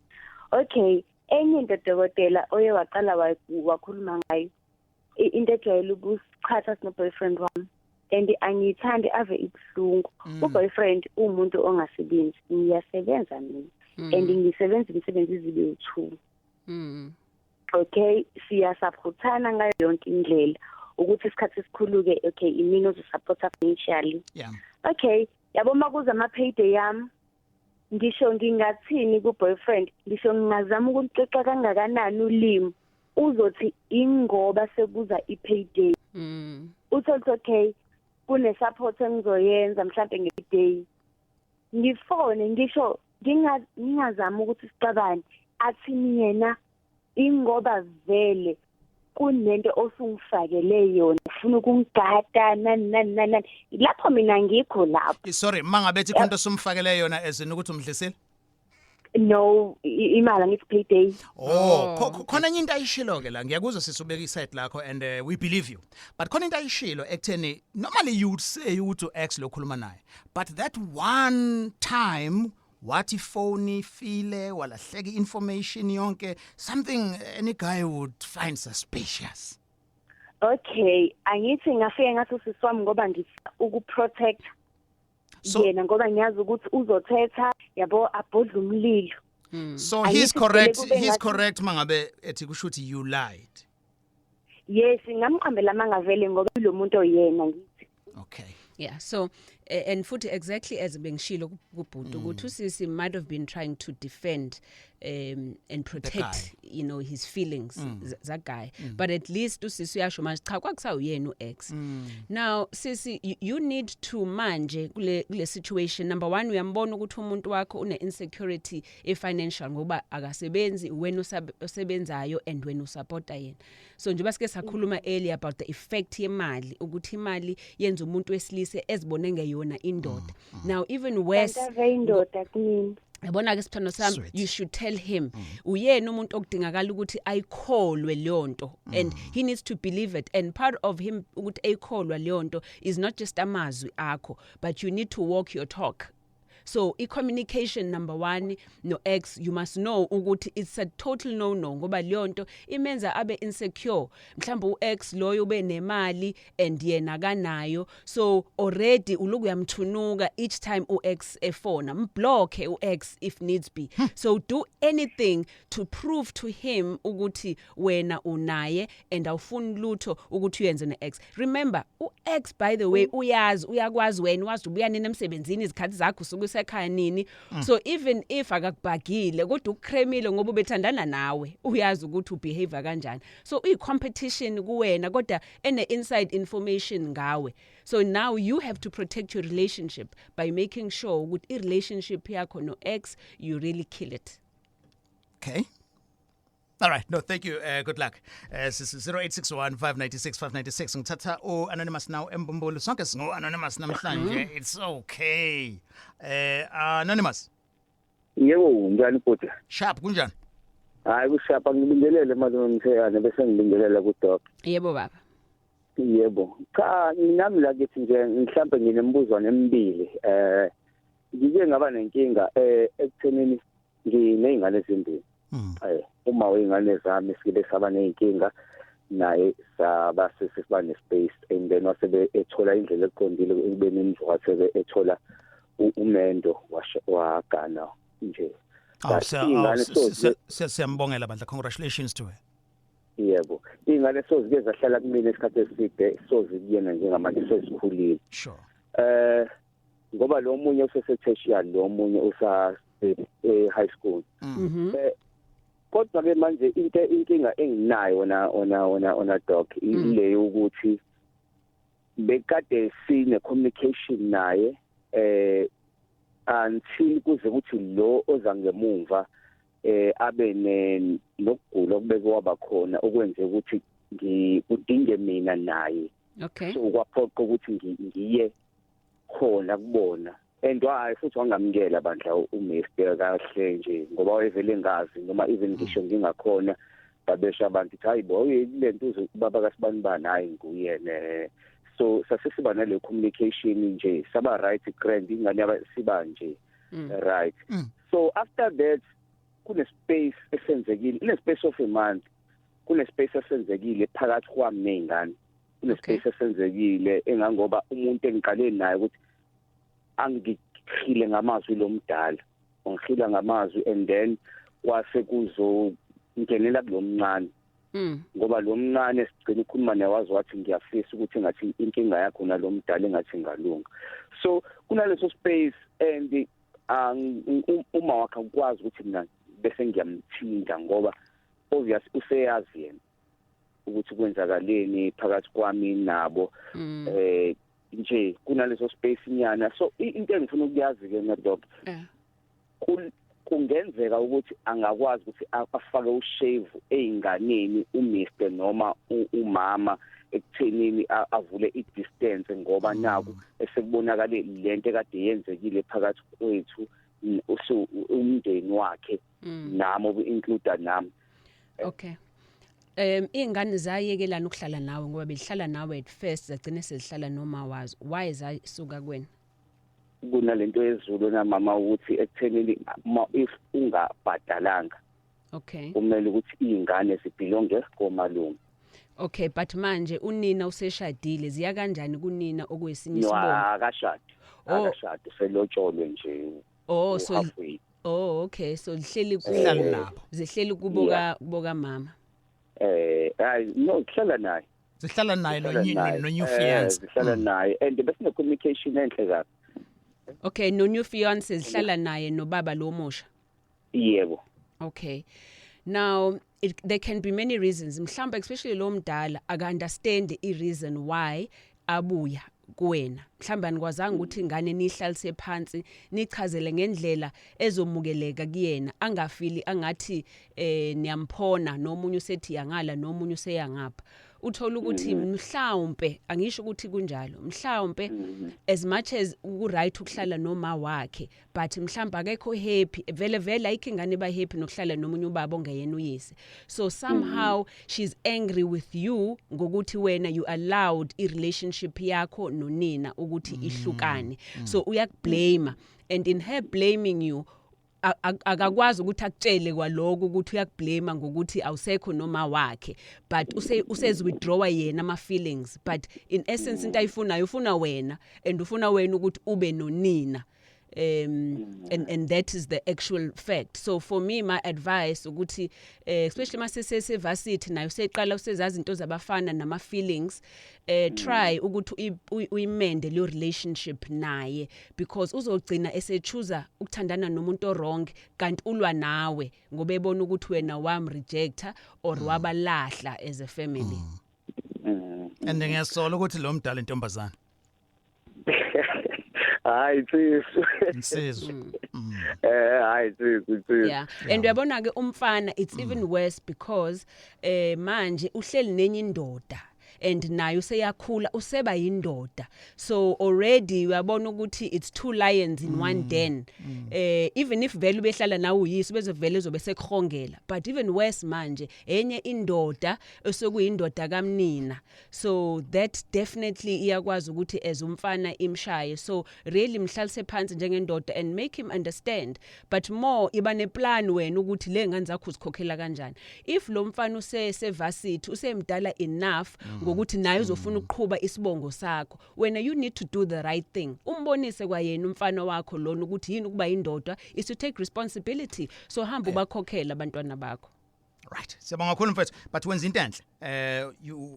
H: Okay, enye into, dokotela, oye waqala wakhuluma ngayo, into ejwayele ukusiqhatha sino boyfriend wami and angiyithandi, ave ibuhlungu. Uboyfriend umuntu ongasebenzi, ngiyasebenza mina and ngisebenza imisebenzi izibe u2. Okay, siyasupportana ngayo yonke indlela, ukuthi isikhathi esikhulu ke, okay, imina ozosupporta financially. Okay, yabo, makuza ama payday yami, ngisho ngingathini ku boyfriend, ngisho ngingazama ukuxoxa kangakanani ulimi, uzothi ingoba sekuza i-payday. Uthi okay, kune support engizoyenza mhlambe nge-day. Ngifone, ngisho ngingazama ukuthi sixabane, athi yena ingoba vele kunento osungifakele yona, ufuna ukungigada, nani nani nani nani. Lapho mina ngikho lapho.
B: Sorry, mangabe ethi khona osumfakele yona, as in ukuthi umdlisile?
H: No, imali, angithi payday.
B: Oh, khona enye into ayishilo ke la. Ngiyakuzwa sisubeka iside lakho and we believe you. But khona into ayishilo ekutheni normally you would say ukuthi ex lo khuluma naye. But that one time wathi phone ifile, walahleka information yonke, something any guy would find suspicious.
H: Okay, angithi ngafike ngathi usisi wami ngoba ngithi ukuprotect yena, ngoba ngiyazi ukuthi uzothetha, yabo, abhodla umlilo.
B: So he's
H: Angithi
B: correct,
H: vele kube
B: he's correct mangabe ethi kusho ukuthi you lied.
H: Yes, ngamqambela mangavele ngoba lo muntu oyena ngithi.
B: Okay.
C: Yeah, so and futhi exactly as bengishilo kubhuti ukuthi usisi might have been trying to defend and protect his feelings that guy, but at least usisi uyasho manje, cha, kwakusawuyena uex. Now sisi, you need to manje kule situation, number 1, uyambona ukuthi umuntu wakho une insecurity e financial ngoba akasebenzi, wena osebenzayo and wena usupporta yena. So njengoba sike sakhuluma earlier about the effect yemali, ukuthi imali yenza umuntu wesilisa ezibone ngeyona indoda. Now even worse,
H: Kanti ave indoda kumina.
C: Yabona ke, sithando sami,
B: Sweet.
C: you should tell him. Uyena umuntu okudingakala ukuthi ayikholwe leyo nto and he needs to believe it, and part of him ukuthi ayikholwa leyo nto is not just amazwi akho, but you need to walk your talk. So i-communication number 1 no ex, you must know ukuthi it's a total no no ngoba leyo nto imenza abe insecure. Mhlawumbe u-ex loyo ube nemali and yena kanayo, so already uloku uyamthunuka each time u-ex efona. Mblock u-ex if needs be. So do anything to prove to him ukuthi wena unaye and awufuni lutho ukuthi uyenze ne-ex. Remember, u-ex, by the way, uyazi, uyakwazi wena, wazi ubuya nini emsebenzini, izikhathi zakho, usuke usekhaya nini. So even if akakubhagile, kodwa ukukremile ngoba ubethandana nawe, uyazi ukuthi ubehave kanjani. So uyi-competition kuwena, kodwa ene-inside information ngawe. So now you have to protect your relationship by making sure ukuthi i-relationship yakho no-ex, you really kill it.
B: Okay. All right. No, thank you. Good luck. 0861 596 596. Ngithatha u anonymous now embumbulu. Sonke singo anonymous namhlanje. It's okay. Anonymous.
I: Yebo, njani bhuti?
B: Sharp, kunjani?
I: Hayi, kushapa. Ngibingelele malume Mtheyane, bese ngibingelela kudoc.
C: Yebo, baba.
I: Yebo. Cha, nami la kithi nje mhlambe nginemibuzwane emibili. Ngike ngaba nenkinga ekuthenini nginezingane ezimbili. Uma wengane zami sibe saba nezinkinga naye, saba sesiba nespace, and then wasebe ethola indlela eqondile ekubeni imzwathe ethola umendo, wagana nje.
B: Oh,
I: But iy'ngane
B: siyambongela bandla. Congratulations to her.
I: Yebo, iy'ngane sozike zahlala kumina isikhathi eside, sozikuyena njengamanje sezikhulile. Ngoba lo munye usese tertiary, lo munye usa high school. Kodwa ke manje into inkinga enginayo wona doc, ile ukuthi bekade sine communication naye until kuze kuthi lo oza ngemumva abe nokugula okubeke waba khona, okwenze ukuthi ngikudinge mina naye. So kwaphoqa ukuthi ngiye khona kubona, and hayi futhi wangamukela bandla uMr kahle nje, ngoba wayevele ngazi noma even ngisho ngingakhona, babesha abantu ukuthi hayibo, lento uze baba kasibani bani, hayi nguyena. So sasesiba nale communication nje, saba right, grand, ingane yaba siba nje right. So after that kune space esenzekile, in a space of a month kune space esenzekile phakathi kwami nezingane, kune space esenzekile engangoba umuntu engiqale naye ukuthi angikhile ngamazwi lomdala, ungikhila ngamazwi, and then kwase kuzo ngenela kulomncane, ngoba lo mncane sigcina ukukhuluma naye wazi wathi ngiyafisa ukuthi ngathi inkinga yakho nalomdala engathi ngalunga. So kunaleso space, and uma wakhe ukwazi ukuthi mina bese ngiyamthinta, ngoba obvious useyazi yena ukuthi kwenzakaleni phakathi kwami nabo, nje kunaleso space nyana. So into engifuna ukuyazi ke na doc, kungenzeka ukuthi angakwazi ukuthi afake ushave einganeni uMr noma umama ekuthenini avule i-distance, ngoba naku esekubonakale lento ekade yenzekile phakathi kwethu, umndeni wakhe nami obu-include nami.
C: Okay. Ingane zayekelana ukuhlala nawe, ngoba belihlala nawe at first, zagcina sezihlala noma wazo. Why zasuka kuwena?
I: Kunalento yezulu namama ukuthi ekuthenini if ungabhadalanga, kumele ukuthi izingane zibelonge komalume.
C: Okay, but manje unina useshadile, ziya kanjani kunina okuyisinye isibongo?
I: No, akashadi, selotsholwe nje.
C: Oh, so oh okay, so zihleli
B: kubo nabo,
C: zihleli kubo ka mama.
I: Hayi no, kuhlala naye,
B: zihlala naye no new fiance,
I: zihlala naye, and besine communication enhle kabi.
C: Okay, no new fiance zihlala naye nobaba lo musha.
I: Yebo.
C: Okay. Now there can be many reasons. Mhlawumbe especially lo mdala aka understand i reason why abuya kuwena. Mhlawumbe anikwazanga ukuthi ingane nihlalise phansi nichazele ngendlela ezomukeleka kuyena, angafili angathi niyamphona nomunye usethi yangala nomunye useyangapha. Uthola ukuthi mhlawumbe, angisho ukuthi kunjalo, mhlawumbe as much as ku right ukuhlala noma wakhe, but mhlawumbe akekho happy vele vele, ayikho ingane ba happy nokuhlala nomunye ubaba ongeyena uyise. So somehow she's angry with you ngokuthi wena you allowed i relationship yakho nonina ukuthi ihlukane. So uyakublame, and in her blaming you akakwazi ukuthi akutshele kwaloko ukuthi uyakublame ngokuthi awusekho noma wakhe, but usez withdraw yena ama feelings, but in essence into ayifunayo ufuna wena, and ufuna wena ukuthi ube nonina. And that is the actual fact. So for me, my advice ukuthi especially mase varsity nayo seqala usezazi into zabafana nama feelings, try ukuthi uyimende leyo relationship naye, because uzogcina esechoose ukuthandana nomuntu wrong, kanti ulwa nawe ngoba ebona ukuthi wena wam rejecta or wabalahla as a family.
B: And ngiyasola ukuthi lo mdala intombazana.
I: Hayi sis,
B: insizwa.
I: Hayi sis.
C: Yeah, and uyabona ke umfana, it's even worse because manje uhleli nenye indoda, and naye useyakhula useba yindoda, so already uyabona ukuthi it's two lions in one den. Even if vele ubehlala nawe uyise bezovele ezobe sekuhongela, but even worse manje enye indoda esekuyindoda kamnina, so that definitely iyakwazi ukuthi as umfana imshaye. So really mhlalise phansi njengendoda and make him understand, but more iba neplan wena ukuthi le ngane zakho uzikhokhela kanjani. If lo mfana usesevasithi usemdala enough ngokuthi naye uzofuna ukuqhuba isibongo sakho, wena you need to do the right thing. Umbonise kwayena umfana wakho lona ukuthi yini ukuba indoda, is to take responsibility. So hamba ubakhokhela abantwana bakho.
B: Right, siyabonga kakhulu mfethu, but wenza into enhle,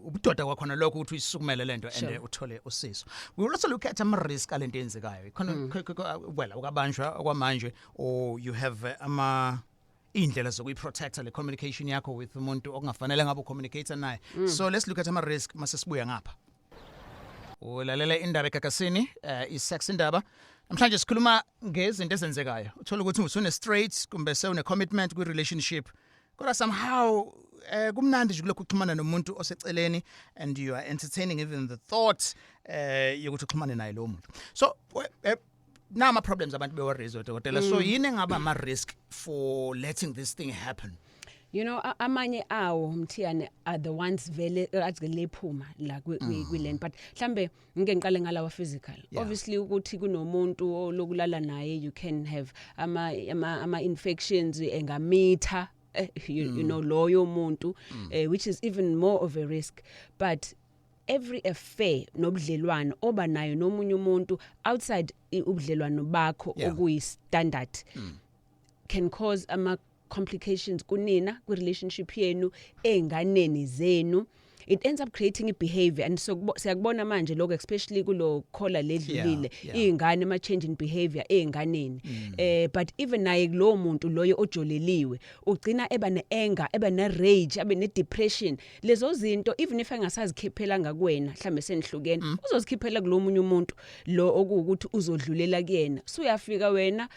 B: ubudoda kwakhona lokho ukuthi uyisukumele lento and uthole usizo. We will also look at ama risk alento eyenzekayo khona, well, ukabanjwa okwamanje, or you have ama Indlela zokuyiprotecta le communication yakho with umuntu okungafanele ngabe ucommunicate naye. So let's look at ama risk mase sibuya ngapha. Ulalela Indaba eGagasini, iSex Indaba. Namhlanje sikhuluma ngezinto ezenzekayo, uthola ukuthi usune straight kumbe sewune commitment kwi relationship, kodwa somehow kumnandi nje kulokhu uxhumana nomuntu oseceleni and you are entertaining even the thought yokuthi uxhumane naye lo muntu. So nama problems abantu bewa-raise, dokotela, so yini engaba ama risk for letting this thing happen?
C: Amanye awo, Mthiyane, are the ones vele athi lephuma la kwiland, but mhlambe ngike ngiqale ngalawa physical. Obviously ukuthi kunomuntu olokulala naye, you can have ama infections, engamitha loyo muntu, which is even more of a risk. But every affair nobudlelwano oba nayo nomunye umuntu outside ubudlelwano bakho okuyi standard can cause ama complications kunina, kwi relationship yenu, einganeni zenu. It ends up creating a behavior and so siyakubona manje lokho, especially kulo caller ledlulile, izingane, ama change in behavior einganeni, but even naye kulowo muntu loyo ojoleliwe ugcina eba neanger, eba ne rage, abe ne depression. Lezo zinto, even if engasazikhiphela ngakuwena, mhlambe senihlukene, uzozikhiphela kulomunye umuntu lo okuwukuthi uzodlulela kuyena. So uyafika wena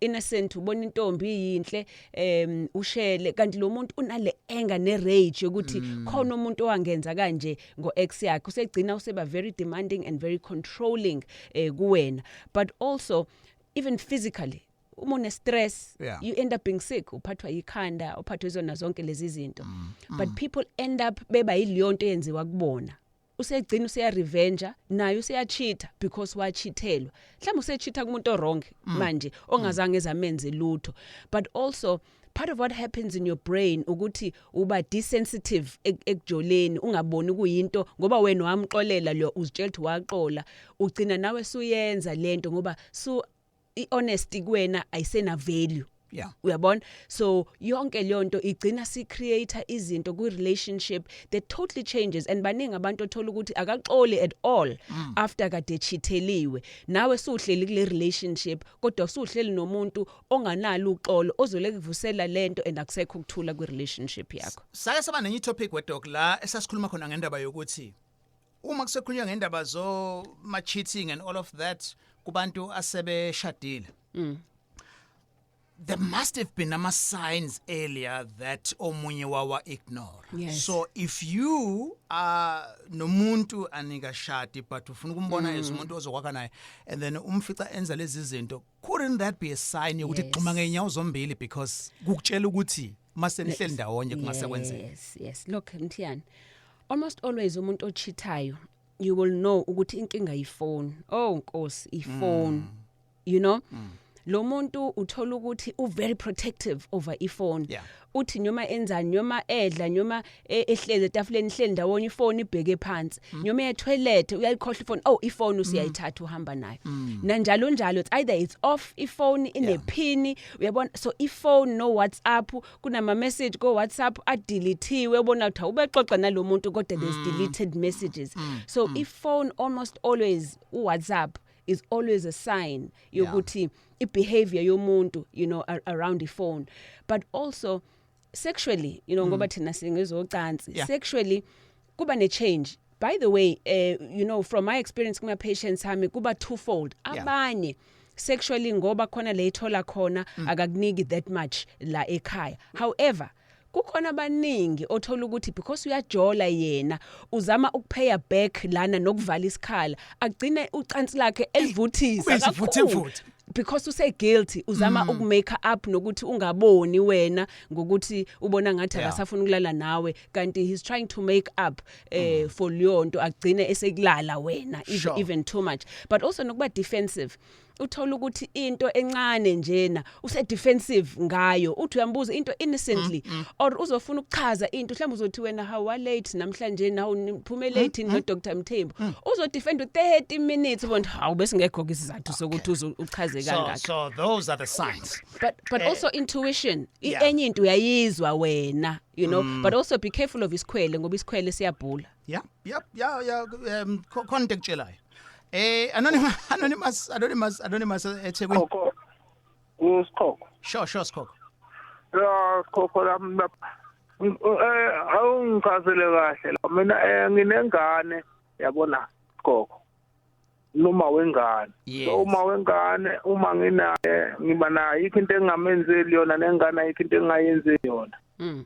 C: innocent, ubona intombi yinhle, ushele, kanti lo muntu unale anger ne rage yokuthi khona umuntu owangenza kanje ngo ex yakhe. Usegcina useba very demanding and very controlling kuwena. But also even physically, uma une stress, you end up being sick, uphathwa ikhanda, uphathwa izona zonke lezi zinto. But people end up beba yileyo nto eyenziwa kubona. Usegcina useya revenge naye, useyacheata because wachithelwa. Mhlawumbe usecheata kumuntu owrong manje ongazange ezamenze lutho. But also part of what happens in your brain ukuthi uba desensitive ekujoleni, ungaboni kuyinto ngoba wena wamxolela lo, uzitshela ukuthi waxola, ugcina nawe suyenza lento ngoba su ihonesty kuwena ayisena value. Uyabona, so yonke leyo nto igcina si create izinto ku relationship that totally changes, and baningi abantu othola ukuthi akaxoli at all after kade chitheliwe. Nawe suhleli kule relationship, kodwa suhleli nomuntu onganalo uxolo, ozoleka kuvusela lento, and akusekho ukuthula kwi relationship yakho.
B: Sake saba nenye topic wedoc la esasikhuluma khona ngendaba yokuthi uma kusekhulunywa ngendaba zo ma cheating and all of that kubantu asebeshadile, there must have been ama signs earlier that omunye wawa ignore. So if you are nomuntu anikashadi but ufuna ukumbona as umuntu ozokwakha naye, and then umfica enza lezi zinto, couldn't that be a sign yokuthi gxuma ngeenyawo zombili, because kukutshela ukuthi mase nihleli ndawonye kungase kwenzeke?
C: Yes, look, Mthiyane, almost always umuntu ochithayo, you will know ukuthi inkinga yifone. Oh Nkosi, ifone. Lo muntu uthola ukuthi u very protective over ifone. Uthi noma enzani, noma edla, noma ehlezi etafuleni, ihleli ndawonye, ifone ibheke phansi. Noma eya toilet, uyayikhohlwa ifone, oh, ifone usiyayithatha, uhamba nayo. Nanjalo njalo, it's either it's off ifone, inepin, uyabona. So ifone no WhatsApp, kunama message ko WhatsApp adeletiwe, ubona ukuthi awubexoxa nalomuntu kodwa there's deleted messages. So ifone almost always, uWhatsApp is always a sign yokuthi ibehavior yomuntu around the phone. But also sexually, ngoba thina singezocansi, sexually kuba ne change. By the way, from my experience kuma patients ami, kuba twofold. Abanye sexually, ngoba khona le ithola khona, akakuniki that much la ekhaya. However, kukhona abaningi othola ukuthi because uyajola yena, uzama ukupaya back lana nokuvala isikhala, agcine ucansi lakhe elivuthisa
B: Kube
C: kakhulu
B: isivuthivuthe.
C: because use guilty, uzama ukumake up nokuthi ungaboni wena ngokuthi ubona ngathi akasafuna ukulala nawe, kanti he's trying to make up for leyo nto, agcine esekulala wena even, even too much. But also nokuba defensive, uthola ukuthi into encane njena use defensive ngayo, uthi uyambuza into innocently or uzofuna ukuchaza into, mhlawumbe uzothi wena, "How wa late namhlanje nawu, niphume late no Dr Mthembu," uzodefend 30 minutes, ubona hawu, bese ngekho isizathu sokuthi uzo uchaze kangaka.
B: So those are the signs.
C: But also intuition, enye into uyayizwa wena, but also be careful of isikhwele, ngoba isikhwele siyabhula.
B: Yeah, khona into ekutshelayo. Anonymous, anonymous, anonymous, anonymous eThekwini.
J: Khokho, ngisikhokho.
B: Sure, Sikhokho.
J: Ya khokho lami awungichazele kahle la. Mina nginengane yabona khokho. Noma wengane. So uma wengane uma nginaye ngiba naye ikho into engamenzeli yona nengane ayikho into engayenzeli yona.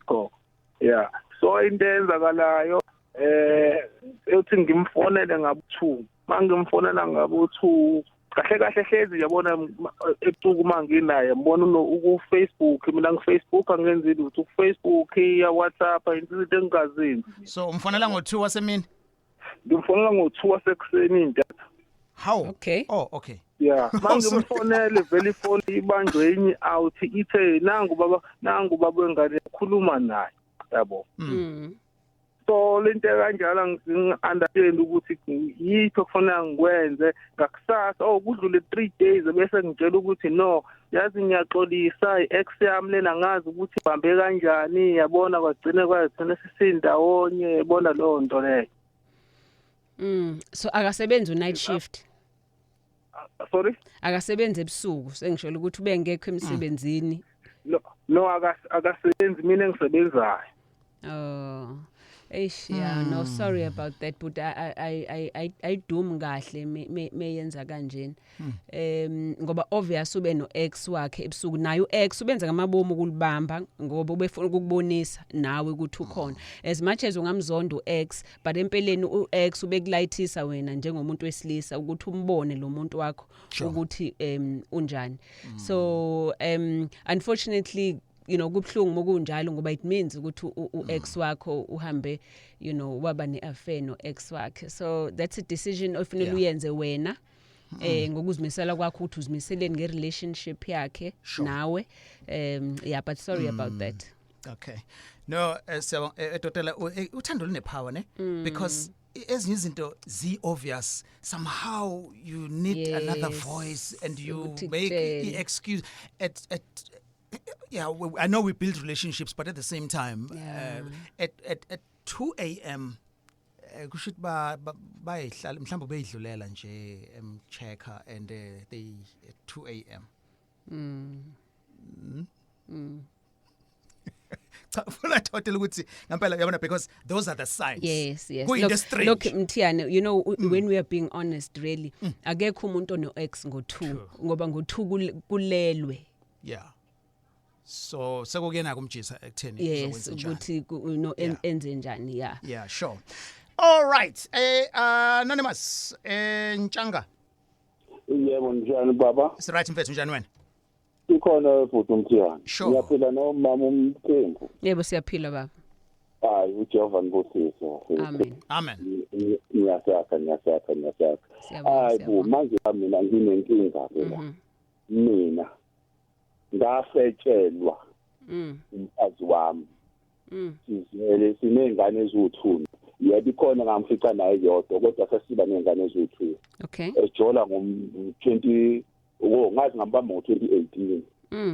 J: Khokho. Yeah. So into eyenzakalayo uthi ngimfonele ngabo 2. Mangimfonela ngabo 2 kahle kahle hlezi yabona ebusuku manginaye ngibona ku Facebook mina ngi Facebook angenzi lutho ku Facebook ya WhatsApp into engingazini.
B: So umfonela ngo 2 wasemini?
J: Ngimfonela ngo 2 wasekuseni intatha.
B: How?
C: Okay.
B: Oh, okay.
J: Yeah, mangimfonele vele ifoni ibanjwe enye out ithe nangu baba wengane khuluma naye yabo. So lento kanjalo ngi-understand ukuthi yiphi okufanele ngikwenze ngakusasa. Oh kudlule 3 days bese ngitshela ukuthi no yazi ngiyaxolisa i-ex yami lena ngazi ukuthi ibambe kanjani yabona kwagcine kwagcina sisindawonye yabona leyo nto leyo.
C: So akasebenzi night shift.
J: Sorry?
C: Akasebenzi ebusuku sengisholo ukuthi ubengekho emsebenzini.
J: No akasebenzi mina engisebenzayo.
C: Oh. Eish, yeah, no, sorry about that, but I doom kahle meyenza kanjena. Ngoba obvious ube no ex wakhe ebusuku naye u-ex ubenza ngamabomu ukulibamba ngoba ubefuna ukukubonisa nawe ukuthi ukhona. As much as ungamzonda u-ex, but empeleni u-ex ubekulayithisa wena njengomuntu wesilisa ukuthi umbone lo muntu wakho ukuthi unjani. So unfortunately you know kubhlungu mokunjalo ngoba it means ukuthi u-ex wakho uhambe you know waba ne-affair no-ex wakhe. So that's a decision ofanele uyenze wena ngokuzimisela kwakho ukuthi uzimiseleni nge-relationship yakhe nawe. Yeah, but sorry about that.
B: Okay. No, siyabonga Dr. Uthando lune power ne because ezinye izinto zi obvious somehow you need another voice and you make the excuse at yeah, I know we build relationships, but at the same time, at 2 a.m. kusho ukuthi bayihlala mhlawumbe beyidlulela nje emchecker and they at 2 a.m. Cha ufuna thothela ukuthi ngempela yabona because those are the signs.
C: Yes. Look Mthiyane, you know when we are being honest really akekho umuntu ono ex ngo2 ngoba ngo2 kulelwe.
B: Yeah. So sekukuyena kumjisa ekutheni
C: uzokwenza njani. Yes, ukuthi no enze njani yeah.
B: Yeah, sure. All right. Anonymous Ntshanga.
K: Yebo njani baba?
B: It's right mfethu njani wena?
K: Ikhona futhi Mthiyane. Ngiyaphila nomama uMthembu.
C: Yebo siyaphila baba.
K: Hayi uJehova nibusise.
C: Amen.
B: Amen.
K: Ngiyasakha. Hayi bo manje mina nginenkinga phela. Mina ngafetshelwa umfazi wami. Sizele sinengane eziwu2. Yebo ikhona ngamfica naye yodwa kodwa sesiba nengane eziwu2.
C: Okay.
K: Ejola ngo20 ngazi ngambamba ngo2018.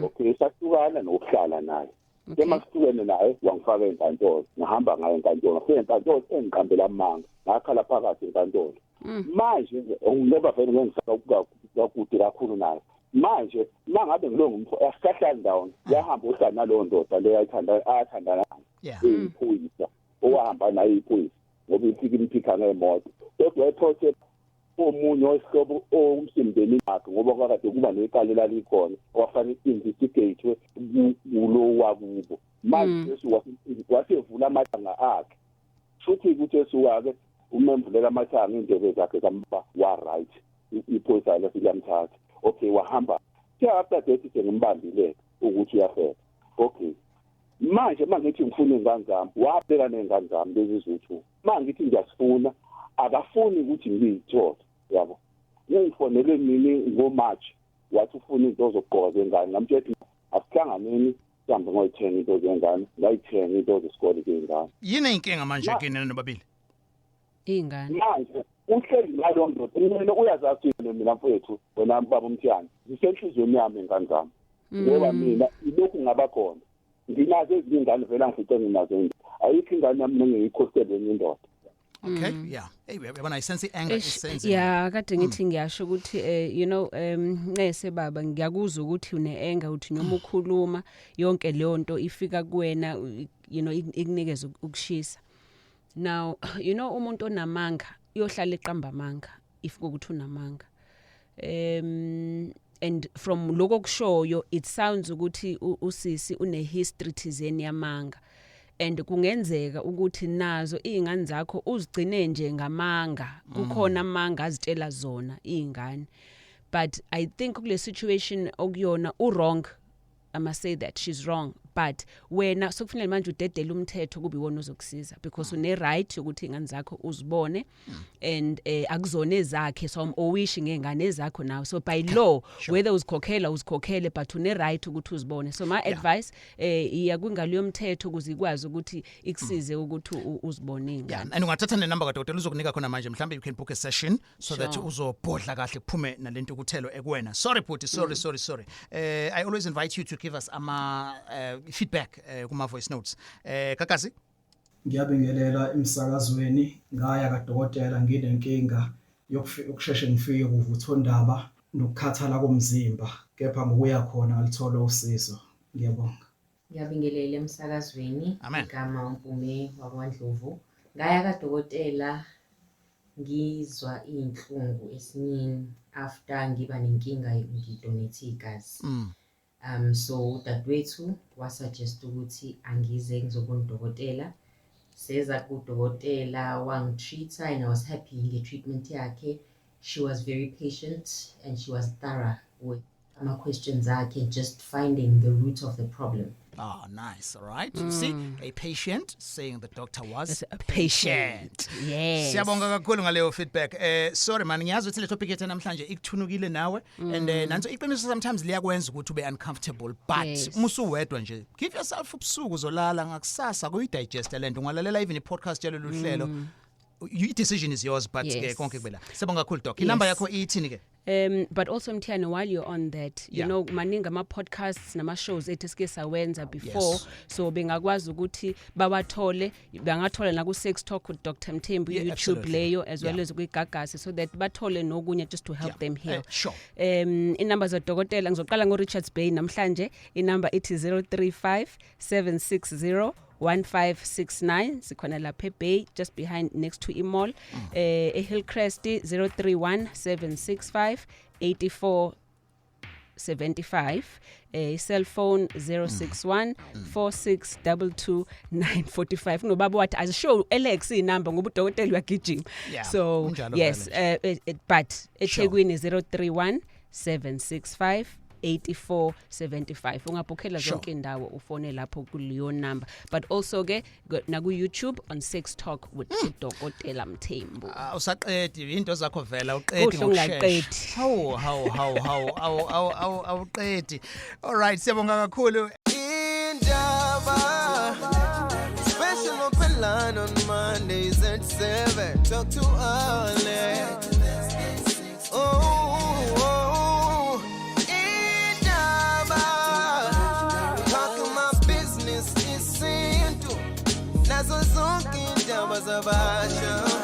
K: Okay, sahlukana nokuhlala naye. Kema sihlukene naye wangifaka enkantolo. Ngahamba ngaye enkantolo. Ngafika enkantolo engiqambela amanga. Ngakhala phakathi enkantolo. Manje ngoba vele ngisaka kude kakhulu naye. Manje mangabe ngilonga umfo asisahlali ndawonye yahamba uhlala nalowo ndoda le ayithanda ayathandana iphoyisa owahamba naye iphoyisa ngoba ifika imphika ngemoto kodwa ethothe omunye wesihlobo owumsimndeni wakhe ngoba kwakade kuba necala lalikhona kwafanele investigate kulo wakubo. Manje Jesu wasevula amathanga akhe futhi uJesu wake umemvulela amathanga indebe zakhe zamba wa right iphoyisa lesiyamthatha. Okay, wahamba. After that sengimbambile ukuthi uyafela. Okay. Manje mangithi ngifuna ingane zami, wabheka nezingane zami lezi zuthu. Mangithi ngiyasifuna, akafuni ukuthi ngiyithole, yabo. Ngifonele nini ngoMarch, wathi ufuna izinto zokugqoka zengane. Ngamtshela ukuthi asihlanganeni sihambe ngoyithenga into zengane, ngayithenga into zesikole zengane.
B: Yini inkinga manje kini nobabili?
C: Ingane.
K: Manje uhleli nalo ndoda mina uyazazi mina mfowethu wena baba uMthiyane zisenhlizweni yami ingane zami ngoba mina ilokhu ngaba khona nginazo ezinye ingane vele angifice nginazo ayikho ingane yami engiyikhosele enye indoda.
B: Okay, yeah, hey, uyabona, I sense anger.
C: Eish,
B: isense.
C: Yeah, kade ngithi ngiyasho ukuthi ncese baba, ngiyakuzwa ukuthi une anger, uthi noma ukhuluma yonke leyo nto ifika kuwena, ikunikeza ukushisa. Now, umuntu onamanga uyohlala eqamba amanga if kukuthi unamanga, and from lokho kushoyo it sounds ukuthi usisi une history thizeni yamanga, and kungenzeka ukuthi nazo izingane zakho uzigcine nje ngamanga, kukhona amanga azitshela zona izingane. But I think kule situation okuyona u wrong. I must say that she's wrong, but wena sokufanele manje udedele umthetho kube iwona ozokusiza, because une right yokuthi ingane zakho uzibone, and akuzona ezakhe, so owishi ngengane ezakho now. So by law, whether uzikhokhela uzikhokhele, but une right ukuthi uzibone. So my advice, iya kwingalo yomthetho ukuze ikwazi ukuthi ikusize ukuthi uzibone ingane.
B: And ungathatha nenamba kadokotela, uzokunika khona manje. Mhlambe you can book a session so that uzobhodla kahle, kuphume nalento ukuthelo ekuwena. Sorry bhuti, sorry, sorry, sorry. I always invite you to give us ama feedback kuma voice notes. Kakasi.
L: Ngiyabingelela emsakazweni. Ngaya kadokotela nginenkinga yokusheshe ngifike kuvuthondaba nokukhathala komzimba, kepha ngokuya khona ngalithola usizo. Ngiyabonga.
M: Ngiyabingelela emsakazweni.
B: Amen.
M: Igama uMpume wakwaNdlovu. Ngaya kadokotela ngizwa iy'nhlungu esinyeni after ngiba nenkinga ngidonate igazi. So udadewethu wasuggest ukuthi angize ngizobona udokotela. Seza kudokotela, wangitreat-a and I was happy nge-treatment yakhe. She was very patient and she was thorough with ama-questions akhe, just finding the root of the problem.
B: Oh, nice. All right. You see, a patient saying the doctor was
C: A patient. Yes.
B: Siyabonga kakhulu ngaleyo feedback. Sorry man, ngiyazi ukuthi le topic yethu namhlanje ikuthunukile nawe, and nanso iqiniso sometimes liyakwenza ukuthi ube uncomfortable, but musuwedwa nje, give yourself ubusuku, uzolala, ngakusasa kuyidigest lento, ungalalela even i-podcast yalolu hlelo. Your decision is yours, but ke konke kubela. Siyabonga kakhulu, doc. Inamba yakho ithini ke?
C: But also Mthiyane, while you're on that, you maningi ama podcasts nama shows ethu esike sawenza before, so bengakwazi ukuthi bawathole, bangathola na ku Sex Talk with Dr Mthembu, YouTube leyo, as well as kwiGagasi, so that bathole nokunye just to help them heal. Inamba zodokotela, ngizoqala ngo Richards Bay namhlanje. Inamba ithi 035 760 1569. Sikhona lapha eBay, just behind, next to imall. eHillcrest, 031 765 84 75. Cell phone 061 4622 945. Kunobaba wathi azishow Alex inamba ngoba udokotela uyagijima.
B: Yeah,
C: So
B: kunjalo
C: yes,
B: vele.
C: But eThekwini 031 765 8475. Ungabhukhela zonke indawo, ufone lapho kuleyo number, but also ke naku YouTube on Sex Talk with uDokotela Mthembu.
B: Awusaqedi into zakho vela, uqedi
C: Kuhle
B: ngokushesha.
C: ungaqedi.
B: Hawu, hawu, hawu, hawu, awu, awu, awu, awuqedi. All right, siyabonga kakhulu.
A: Indaba Special open line on Mondays at 7. Talk to Alex. Oh, Indaba. Talking my business isintu. Nazo zonke indaba zabasha.